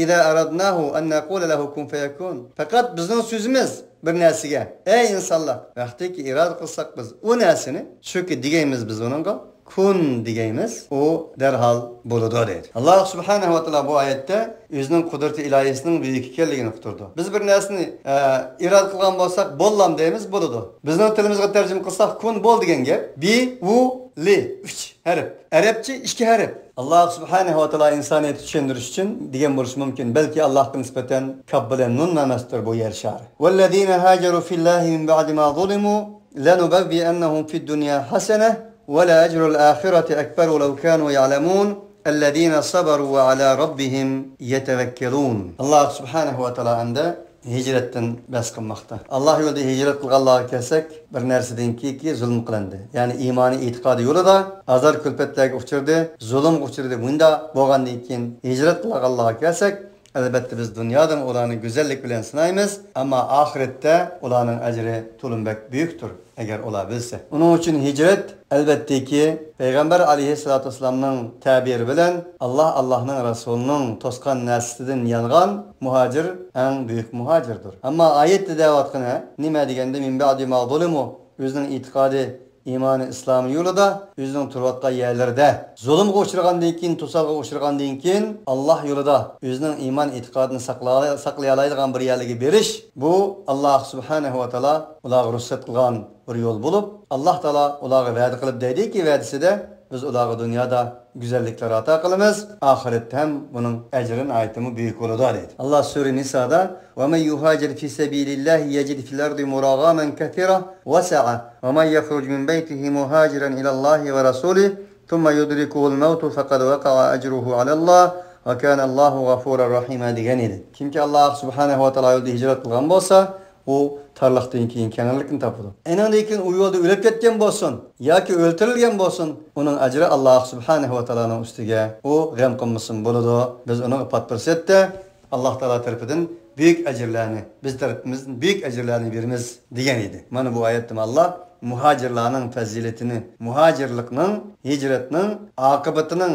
إذا أردناه أن نقول له كن فيكون. پەقەت بىزنىڭ سۆزىمىز بىر نەرسىگە، ئەي ئىنسانلار، ۋاقتىكى ئىرادە قىلساق بىز ئۇ نەرسىنى، شۇكى دېگەيمىز بىز ئۇنىڭغا، كۇن دېگەيمىز، ئۇ دەرھال بولىدۇ، دەيدۇ. ئاللاھ سۇبھانەھۇ ۋە تائالا بۇ ئايەتتە ئۆزىنىڭ قۇدرىتى ئىلاھىيسىنىڭ بۈيۈك ئىكەنلىكىنى ئۇقتۇرىدۇ. بىز بىر نەرسىنى، ئە، ئىرادە قىلغان بولساق، بوللام دەيمىز، بولىدۇ. بىزنىڭ تىلىمىزغا تەرجىمە قىلساق، كۇن، بول دېگەن گەپ. بى، ۋۇ، لى، ئۈچ ھەرپ. ئەرەبچە ئىككى ھەرپ. ئاللاھ سۇبھانەھۇ ۋە تائالا ئىنسانىيەتكە چۈشەندۈرۈش ئۈچۈن دېگەن بولۇشى مۇمكىن. بەلكى ئاللاھقا نىسبەتەن كاپ بىلەن نۇن ئەمەستۇر بۇ يەر شارى. والذين هاجروا في الله من بعد ما ظلموا لنبوئنهم في الدنيا حسنة ولأجر الآخرة أكبر لو كانوا يعلمون الذين صبروا وعلى ربهم يتوكلون. ئاللاھ سۇبھانەھۇ ۋە تائالا ئەمدى ھىجرەتتىن بەس قىلماقتا. ئاللاھ يولىدا ھىجرەت قىلغانلارغا كەلسەك، بىر نەرسىدىن كېيىنكى زۇلۇم قىلىندى. يەنى ئىمانى، ئېتىقادى يولىدا ئازار-كۈلپەتلەرگە ئۇچرىدى، زۇلۇمغا ئۇچرىدى. مۇنداق بولغاندىن كېيىن ھىجرەت قىلغانلارغا كەلسەك، ئەلۋەتتە بىز دۇنيادىمۇ ئۇلارنى گۈزەللىك بىلەن سىنايمىز، ئەمما ئاخىرەتتە ئۇلارنىڭ ئەجرى تولىمۇ بەك بۈيۈكتۇر. ئەگەر ئۇلار بىلسە. ئۇنىڭ ئۈچۈن ھىجرەت، ئەلۋەتتىكى، پەيغەمبەر ئەلەيھىسسالاتۇ ۋەسسالامنىڭ تەبىرى بىلەن، ئاللاھ، ئاللاھنىڭ رەسۇلىنىڭ توسقان نەرسىسىدىن يانغان مۇھاجىر ئەڭ بۈيۈك مۇھاجىردۇر. ئەمما ئايەتتە دەۋاتقىنى نېمە دېگەندە، من بعد ما ظلموا، ئۆزىنىڭ ئېتىقادى، ئىمانى، ئىسلامى يولىدا، ئۆزىنىڭ تۇرۇۋاتقان يەرلىرىدە زۇلۇمغا ئۇچرىغاندىن كېيىن، توسالغۇغا ئۇچرىغاندىن كېيىن، ئاللاھ يولىدا ئۆزىنىڭ ئىمان ئېتىقادىنى ساقلا-، ساقلىيالايدىغان بىر يەرلەرگە بېرىش، بۇ ئاللاھ سۇبھانەھۇ ۋە تائالا ئۇلارغا رۇخسەت قىلغان بىر يول بولۇپ، ئاللاھ تائالا ئۇلارغا ۋەدە قىلىپ دەيدىكى، ۋەدىسىدە، بىز ئۇلارغا دۇنيادا گۈزەللىكلەر ئاتا قىلىمىز، ئاخىرەتتە ھەم بۇنىڭ ئەجرى ناھايىتىمۇ بۈيۈك بولىدۇ، دەيدۇ. ئاللاھ سۈرە نىسادا، ومن يهاجر في سبيل الله يجد في الأرض مراغما كثيرا وسعة ومن يخرج من بيته مهاجرا إلى الله ورسوله ثم يدركه الموت فقد وقع أجره على الله وكان الله غفورا رحيما دېگەن ئىدى. كىمكى ئاللاھ سۇبھانەھۇ ۋە تائالا يولىدا ھىجرەت قىلغان بولسا، ئۇ تارلىقتىن كېيىن كەڭرىلىكنى تاپىدۇ. ئېنىڭدىن كېيىن ئۇ يولدا ئۆلۈپ كەتكەن بولسۇن ياكى ئۆلتۈرۈلگەن بولسۇن، ئۇنىڭ ئەجرى ئاللاھ سۇبھانەھۇ ۋە تائالانىڭ ئۈستىگە، ئۇ غەم قىلمىسۇن بولىدۇ. بىز ئۇنىڭغا پات پۇرسەتتە ئاللاھ تائالا تەرىپىدىن بۈيۈك ئەجىرلەرنى، بىز تەرىپىمىزدىن بۈيۈك ئەجىرلەرنى بېرىمىز، دېگەن ئىدى. مانا بۇ ئايەتتىمۇ ئاللاھ مۇھاجىرلارنىڭ پەزىلىتىنى، مۇھاجىرلىقنىڭ، ھىجرەتنىڭ ئاقىبىتىنىڭ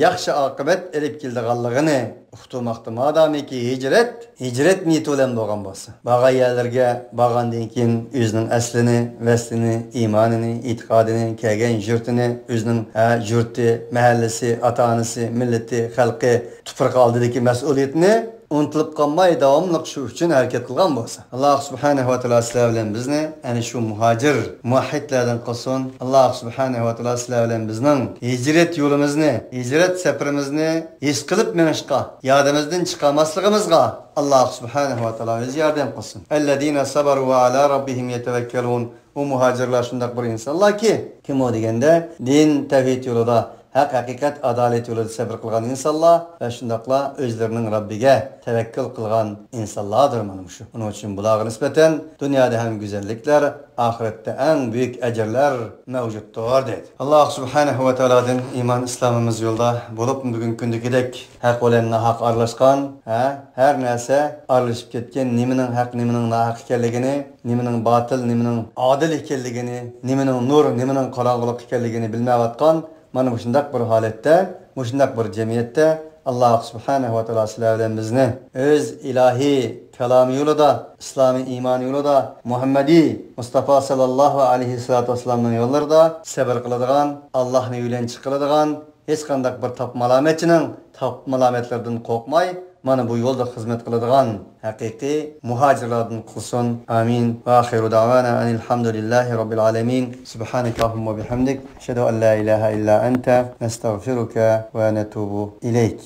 ياخشى ئاقىۋەت ئېلىپ كېلىدىغانلىقىنى ئۇقتۇرماقتا. مادامىكى ھىجرەت، ھىجرەت نىيىتى بىلەن بولغان بولسا، بارغان يەرلىرىگە بارغاندىن كېيىن ئۆزىنىڭ ئەسلىنى، ۋەسلىنى، ئىمانىنى، ئېتىقادىنى، كەلگەن يۇرتىنى، ئۆزىنىڭ، ھە، يۇرتى، مەھەللىسى، ئاتا-ئانىسى، مىللىتى، خەلقى، تۇپرىقى ئالدىدىكى مەسئۇلىيىتىنى ئۇنتۇلۇپ قالماي، داۋاملىق شۇ ئۈچۈن ھەرىكەت قىلغان بولسا، ئاللاھ سۇبھانەھۇ ۋە تائالا سىلەر بىلەن بىزنى ئەنە شۇ مۇھاجىر، مۇۋەھھىدلەردىن قىلسۇن. ئاللاھ سۇبھانەھۇ ۋە تائالا سىلەر بىلەن بىزنىڭ ھىجرەت يولىمىزنى، ھىجرەت سەپىرىمىزنى ھېس قىلىپ مېڭىشقا، يادىمىزدىن چىقارماسلىقىمىزغا ئاللاھ سۇبھانەھۇ ۋە تائالا ئۆزى ياردەم قىلسۇن. الذين صبروا وعلى ربهم يتوكلون. ئۇ مۇھاجىرلار شۇنداق بىر ئىنسانلاركى، كىم ئۇ دېگەندە، دىن، تەۋھىد يولىدا ھەق، ھەقىقەت، ئادالەت يولىدا سەبرى قىلغان ئىنسانلار ۋە شۇنداقلا ئۆزلىرىنىڭ رەببىگە تەۋەككۈل قىلغان ئىنسانلاردۇر مانا مۇشۇ. ئۇنىڭ ئۈچۈن بۇلارغا نىسبەتەن دۇنيادا ھەم گۈزەللىكلەر، ئاخىرەتتە ئەڭ بۈيۈك ئەجىرلەر مەۋجۇتتۇر، دېدى. ئاللاھ سۇبھانەھۇ ۋە تائالادىن ئىمان ئىسلامىمىز يولىدا بولۇپ، بۈگۈنكى كۈندىكىدەك ھەق بىلەن ناھەق ئارىلاشقان، ھە، ھەر نەرسە ئارىلىشىپ كەتكەن، نېمىنىڭ ھەق، نېمىنىڭ ناھەق ئىكەنلىكىنى، نېمىنىڭ باتىل، نېمىنىڭ ئادىل ئىكەنلىكىنى، نېمىنىڭ نۇر، نېمىنىڭ قاراڭغۇلۇق ئىكەنلىكىنى بىلمەيۋاتقان مانا مۇشۇنداق بىر ھالەتتە، مۇشۇنداق بىر جەمئىيەتتە ئاللاھ سۇبھانەھۇ ۋە تائالا سىلەر بىلەن بىزنى ئۆز ئىلاھىي كالامى يولىدا، ئىسلامىي ئىمانى يولىدا، مۇھەممەدىي مۇستافا ساللاللاھۇ ئەلەيھى ۋەسسالامنىڭ يوللىرىدا سەبر قىلىدىغان، ئاللاھنى يۆلەنچۈك قىلىدىغان، ھېچقانداق بىر تاپا مالامەتچىنىڭ تاپا مالامەتلىرىدىن قورقماي، مانا بۇ يولدا خىزمەت قىلىدىغان ھەقىقىي مۇھاجىرلاردىن قىلسۇن. ئامىن. ۋە ئاخىرۇ دەئۋانا ئەنىل ھەمدۇلىللاھى رەببىل ئالەمىن. سۇبھانەكەللاھۇممە ۋە بىھەمدىك. ئەشھەدۇ ئەن لا ئىلاھە ئىللا ئەنتە. نەستەغفىرۇكە ۋە نەتۇبۇ ئىلەيك.